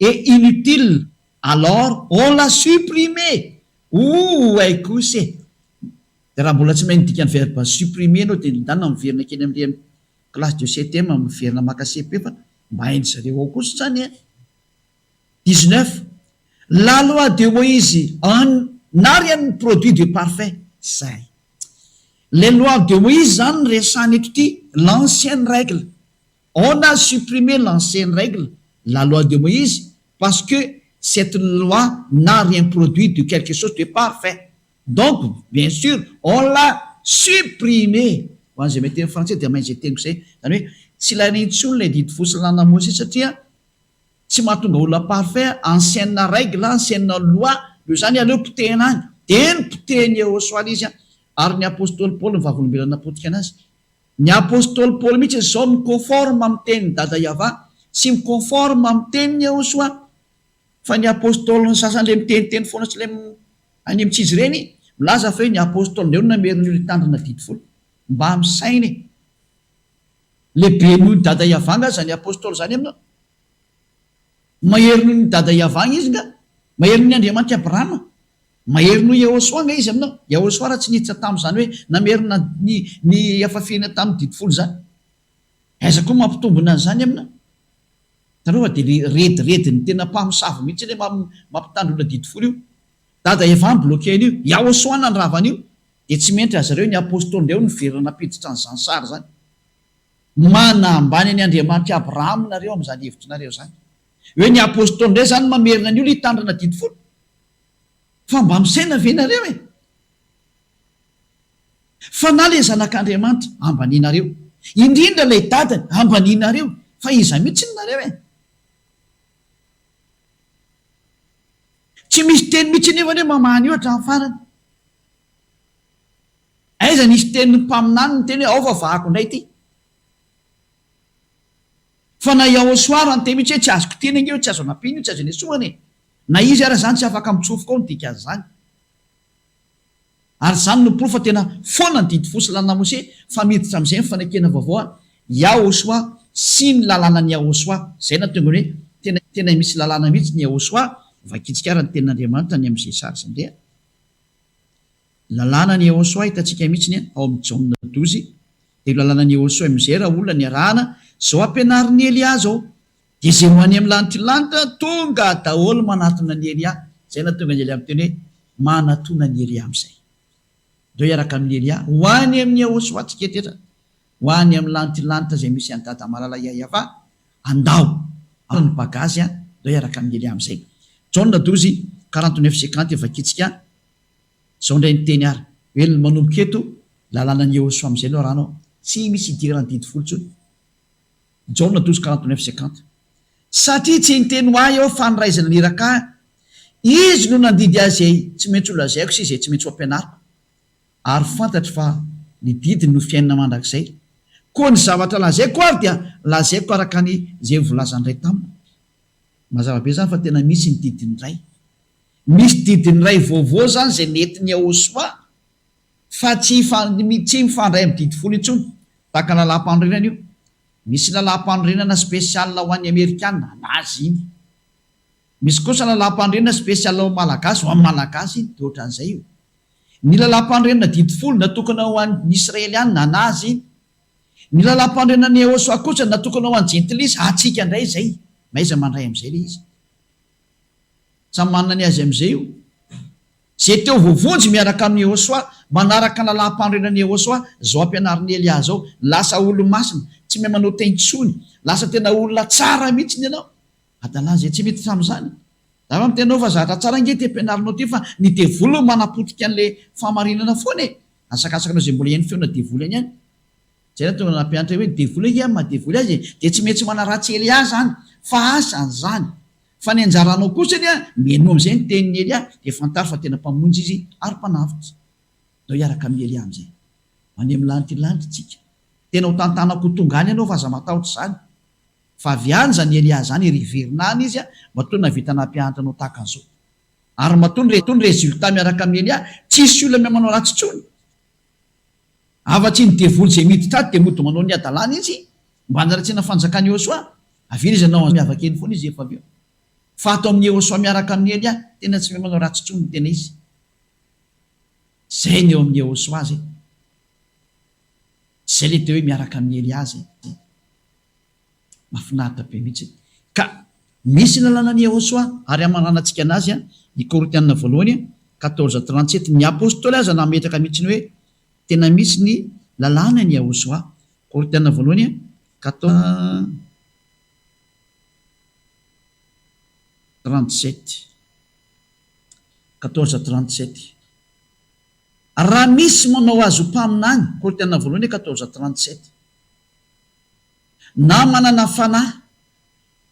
et inutile alors on l'a supprimée! Ouh hay kosa e! Dia raha mbola tsy mahay ny dikan'ny verbe supprimer ianao dia ndana miverina kely amin'ilay classe de septième miverina maka CP fa mba hain-dry zareo ao kosa izany e! 19, La loi de Moïse en n'a rien produit de parfait. Zay. Ilay loi de Moïse izany no resahina eto ity, l'ancienne règle. On a supprimé l'ancienne règle, la loi de Moïse, parce que cette loi n'a rien produit de quelque chose de parfait. Donc, bien sûr, on l'a supprimé. Ho an'izay mahay teny frantsay dia mahay izay teniko izay. Izany hoe tsy ilaina intsony ilay didy folo sy lalàna Mosesy satria Tsy mahatonga olona parfait, ancienne règle, ancienne loi, noho izany aleo potehina any. Dia nopotehin'i Yehosua ilay izy an, ary ny apostoly Paoly ny vavolombelona napotika anazy. Ny apostoly Paoly mihitsy izao mi-conforme amin'ny tenin'i Dada Yavah sy mi-conforme amin'ny tenin'i Yehosua. Fa ny apostolin'ny sasany ilay miteniteny foana sy ilay any amin'ny ireny, milaza fa hoe ny apostoly indray no namerina ny olona hitandrina didy folo. Mba misaina e! Lehibe noho ny Dada Yavah nga zany Apostoly zany aminao? Mahery noho ny Dada Yavah izy nga? Mahery noho ny Andriamanitr'i Abrahama? Mahery noho Yahoshuah nga izy aminao? Yahoshuah raha tsy niditra tamin'izany hoe namerina ny ny hafafihana tamin'ny didy folo izany. Aiza koa mampitombina an'izany aminao? Hitanareo fa dia le rediredin'ny tena mpamosavy mihitsy ilay mampitandro olona didy folo io. Dada Yavah mi-bloquer an'io. Yahoshuah nandrava an'io. Dia tsy mendrika azy ireo ny apostoly ireo niverina nampiditra an'izany sary izany. Manambany an'i Andriamanitr'i Abrahama nareo amin'izany hevitrinareo izany. Hoe ny apostoly indray izany mamerina ny olona hitandrina didy folo? Fa mba misaina ve nareo e? Fa na ilay zanak'Andriamanitra ambanianareo, indrindra ilay dadany ambanianareo, fa iza mihitsy nareo e? Tsy misy teny mihitsy anefa hoe mamaha an'io hatramin'ny farany. Aiza nisy tenin'ny mpaminany niteny hoe ao fa vahako indray ity? Fa na Yahoshuah raha niteny mihitsy hoe tsy azoko teny ange io, tsy azo anampiana io, tsy azo anesorana e! Na izy ara izany tsy afaka mitsofoka ao ny dikan'izany. Ary izany no porofo fa tena foana ny didy fo sy lalàna Mose fa miditra amin'izay ny fanekena vaovao a Yahoshuah sy ny lalànan'i Yahoshuah. Izay nahatonga ny hoe tena tena misy lalàna mihitsy ny Yahoshuah, vakintsika ara ny tenin'Andriamanitra ny amin'izay sary izay ndeha. Lalàna ny Yehosua hitantsika mihitsy ny ao amin'ny Jaona douze dia io lalàna ny Yehosua amin'izay raha olona niarahana izao ampianarin'i Elia zao dia izay ho any amin'ny lanitry lanitra tonga daholo manatona an'i Elia izay nahatonga an'i Elia miteny hoe manatona an'i Elia amin'izay ndao hiaraka amin'i Elia ho any amin'ny Yehosua tsika tetra ho any amin'ny lanitry lanitra izay misy an'i Dada malala Yayava andao ao ny bagazy ndao hiaraka amin'i Elia amin'izay Jaona douze 49 50 vakintsika Zao ndray ny teny ary, hoe ny manomboka eto, lalànan'i Yehosua amin'izay no arahanao, tsy misy idiran'ny didy folo intsony. Jaona 12 49 50. Satria tsy niteny ho ahy aho fa ny Ray izay naniraka ahy, Izy no nandidy ahy izay tsy maintsy holazaiko sy izay tsy maintsy ho ampianariko. Ary fantatro fa ny didiny no fiainana mandrakizay. Koa ny zavatra lazaiko ary dia lazaiko araka ny izay voalazan'ny Ray tamiko. Mazava be izany fa tena misy ny didin'ny Ray. Misy didin'ny Ray vaovao izany izay nentin'i Yahoshuah fa tsy tsy mifandray amin'ny didy folo intsony. Tahaka ny lalàm-panorenana io. Misy lalàm-panorenana spécial ho an'ny Amerikana, an'azy iny. Misy kosa lalàm-panorenana spécial ho an'ny Malagasy, ho an'ny Malagasy iny. Dia ohatran'izay io. Ny lalàm-panorenana didy folo natokana ho an'ny Israeliana, an'azy iny. Ny lalàm-panorenana Yahoshuah kosa natokana ho an'ny Jentilisa, antsika indray izay. Mahaiza mandray amin'izay ilay izy. Samy manana ny azy amin'izay io. Izay teo voavonjy miaraka amin'i Yehosua, manaraka ny lalàm-panorenan'i Yehosua, izao ampianarin'i Elia izao, lasa olo-masina, tsy mahay manota intsony, lasa tena olona tsara mihitsy ianao. Adala izay tsy miditra amin'izany. Za va miteny anao fa zatra tsara ange ity ampianarinao ity fa ny devoly no manapotika an'ilay fahamarinana foana e! Asakasaka anao izay mbola hihaino feona devoly any ihany. Izay no tonga nampianatra hoe ny devoly ange amin'ny maha devoly azy e, dia tsy maintsy manaratsy Elia izany fa asany izany. Fa ny anjaranao kosany an, mihainoa amin'izay ny tenin'i Elia, dia fantaro fa tena Mpamonjy Izy ary Mpanavotra. Ndao hiaraka amin'i Elia amin'izay. Ho any amin'ny lanitry ny lanitra isika. Tena ho tantanako ho tonga any ianao fa aza matahotra izany. Fa avy any izany Elia izany ary hiverina any izy an, matoa nahavita nampianatra anao tahaka an'izao. Ary matoa ny résultat miaraka amin'i Elia, tsisy olona miha manao ratsy intsony. Afa-tsy ny devoly izay miditra ato dia mody manao ny hadalany izy mba hanaratsiana fanjakan'i Yehosua. Avela izy hanao miavaka eny foana izy rehefa avy eo. Fa ato amin'i Yehosua miaraka amin'i Elia, tena tsy mahay manao ratsy intsony ny tena izy. Izay ny eo amin'i Yehosua izay. Izay ilay teo hoe miaraka amin'i Elia izay. Mahafinaritra be mihitsy. Ka misy ny lalànan'i Yehosua ary hamaranantsika anazy ny Korintiana voalohany 14:37. Ny Apostoly aza nametraka mihitsy ny hoe tena misy ny lalànan'i Yehosua. Korintiana voalohany 14:37. 14:37. Raha misy manao azy ho mpaminany, Korintiana voalohany 14:37. Na manana fanahy,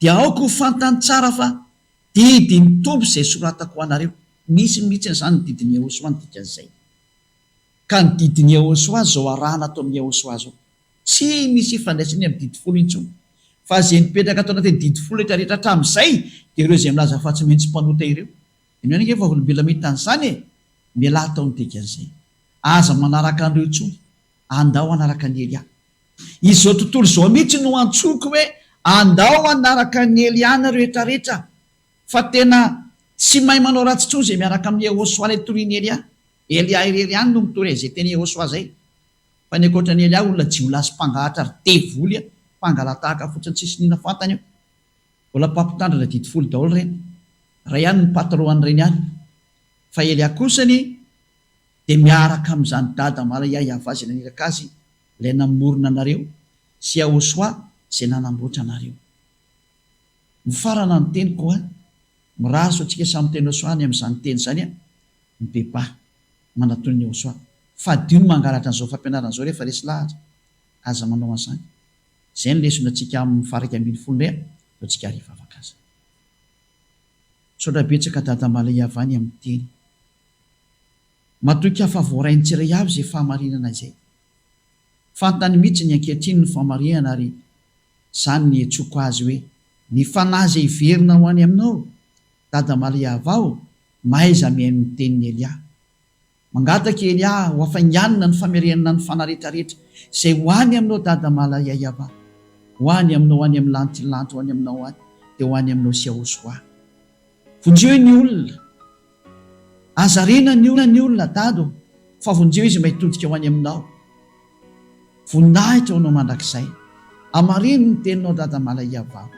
dia aoka ho fantany tsara fa didin'ny Tompo izay soratako ho anareo. Misy mihitsy an'izany ny didin'i Yehosua ny dikan'izay. Ka ny didin'i Yehosua izao arahana ato amin'i Yehosua izao. Tsy misy ifandraisany amin'ny didy folo intsony. Fa izay nipetraka ato anatin'ny didy folo rehetra rehetra hatramin'izay dia ireo izay milaza fa tsy maintsy mpanota ireo. Ianao ange vavolombelona mahita an'izany e! Mialà tao ny dikan'izay. Aza manaraka an'ireo intsony. Andao hanaraka an'i Elia. Izao tontolo izao mihitsy no antsoiko hoe andao hanaraka an'i Elia nareo rehetra rehetra fa tena tsy mahay manao ratsy intsony izay miaraka amin'i Yehosua ilay torian'i Elia. Elia irery ihany no mitory an'izay teny Yehosua izay. Fa ny ankoatran'i Elia olona jiolahy sy mpangalatra ary devoly mpangala-tahaka fotsiny tsisy nina fantany io. Mbola mpampitandrina didy folo daholo ireny. Iray ihany ny patron an'ireny any. Fa Elia kosany dia miaraka amin'izany dada Malayahyavah izay naniraka azy ilay namorona anareo sy Yahoshuah izay nanamboatra anareo. Mifarana ny teniko a! Mirary soa antsika samy teny Yahoshuah ny amin'izany teny izany a! Mibebaha manatony ny Yahoshuah. Fadio ny mangalatra an'izao fampianarana izao rehefa resy lahatra. Aza manao an'izany. Izay ny lesona antsika amin'ny faha 11 indray a! Ataontsika ary hivavaka aza. Misaotra betsaka dada Malayahyavah ny amin'ny teny. Matoky aho fa voarain'ny tsiray avy izay fahamarinana izay. Fantany mihitsy ny ankehitriny ny fahamarinana ary izany ny iantsoako azy hoe ny fanahy izay hiverina ho any aminao, Dada Maria vao, mahaiza mihaino ny tenin'i Elia. Mangataka i Elia ho hafainganina ny famerenana ny fanahy rehetrarehetra izay ho any aminao Dada Malaiaiava. Ho any aminao any amin'ny lantilanty ho any aminao any dia ho any aminao Siaosoa. Vonjeo ny olona. Aza ariana ny olona ny olona Dada ô, fa vonjeo izy mba hitodika ho any aminao. Voninahitra ho anao mandrakizay. Hamarino ny teninao Dada Malaiavao.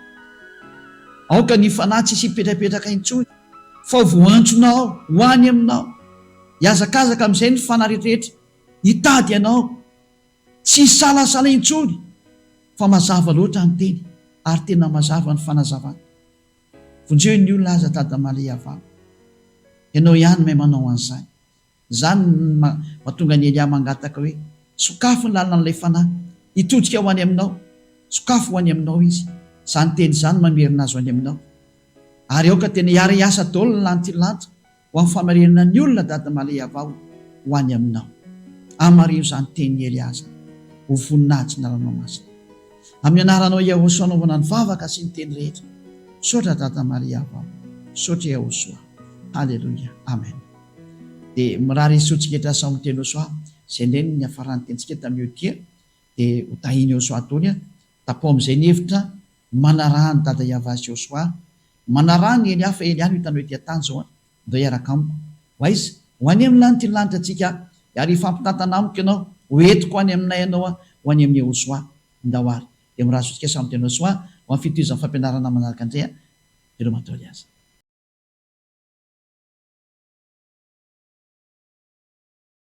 Aoka ny fanahy tsisy hipetrapetraka intsony, fa ho voantsonao ho any aminao. Hihazakazaka amin'izay ny fanahy rehetrarehetra hitady anao. Tsy hisalasala intsony, fa mazava loatra ny teny, ary tena mazava ny fanazavana. Vonjeo ny olona aza Dada Malaiavao. Ianao ihany mahay manao an'izany. Izany no mahatonga an'i Elia mangataka hoe, Sokafy ny lalan'ilay fanahy, hitodika ho any aminao. Sokafy ho any aminao izy. Izany teny izany mamerina azy ho any aminao. Ary aoka tena hiara-hiasa daholo ny lantilanty ho amin'ny famarinana ny olona Dada Malaiavao ho any aminao. Amarino izany tenin'i Elia izany. Ho voninahitry ny anaranao masina. Amin'ny anaranao Yahosoa anaovana ny vavaka sy ny teny rehetra. Misaotra Dada Malaiavao. Misaotra Yahosoa. Haleloia. Amen. Dia mirary soa antsika rehetra samy ho teny Yhosoa. Izay indray no niafaran'ny tenintsika tamin'io dia. Dia ho tahin'i Yhosoa daholo. Tapaho amin'izay ny hevitra. Manaraha an'i Dada Yavah sy Yhosoa. Manaraha ny Elia fa Elia no hitanao ety an-tany izao an! Ndao hiaraka amiko. Ho aiza? Ho any amin'ny lanitra iny lanitra antsika ary hifampitantana amiko ianao, ho entiko any aminay ianao aho, ho any amin'i Yehosua. Ndao ary. Dia mirary soa antsika samy teny Yehosua ho amin'ny fitohizan'ny fampianarana manaraka indray an! Veloma daholo aza.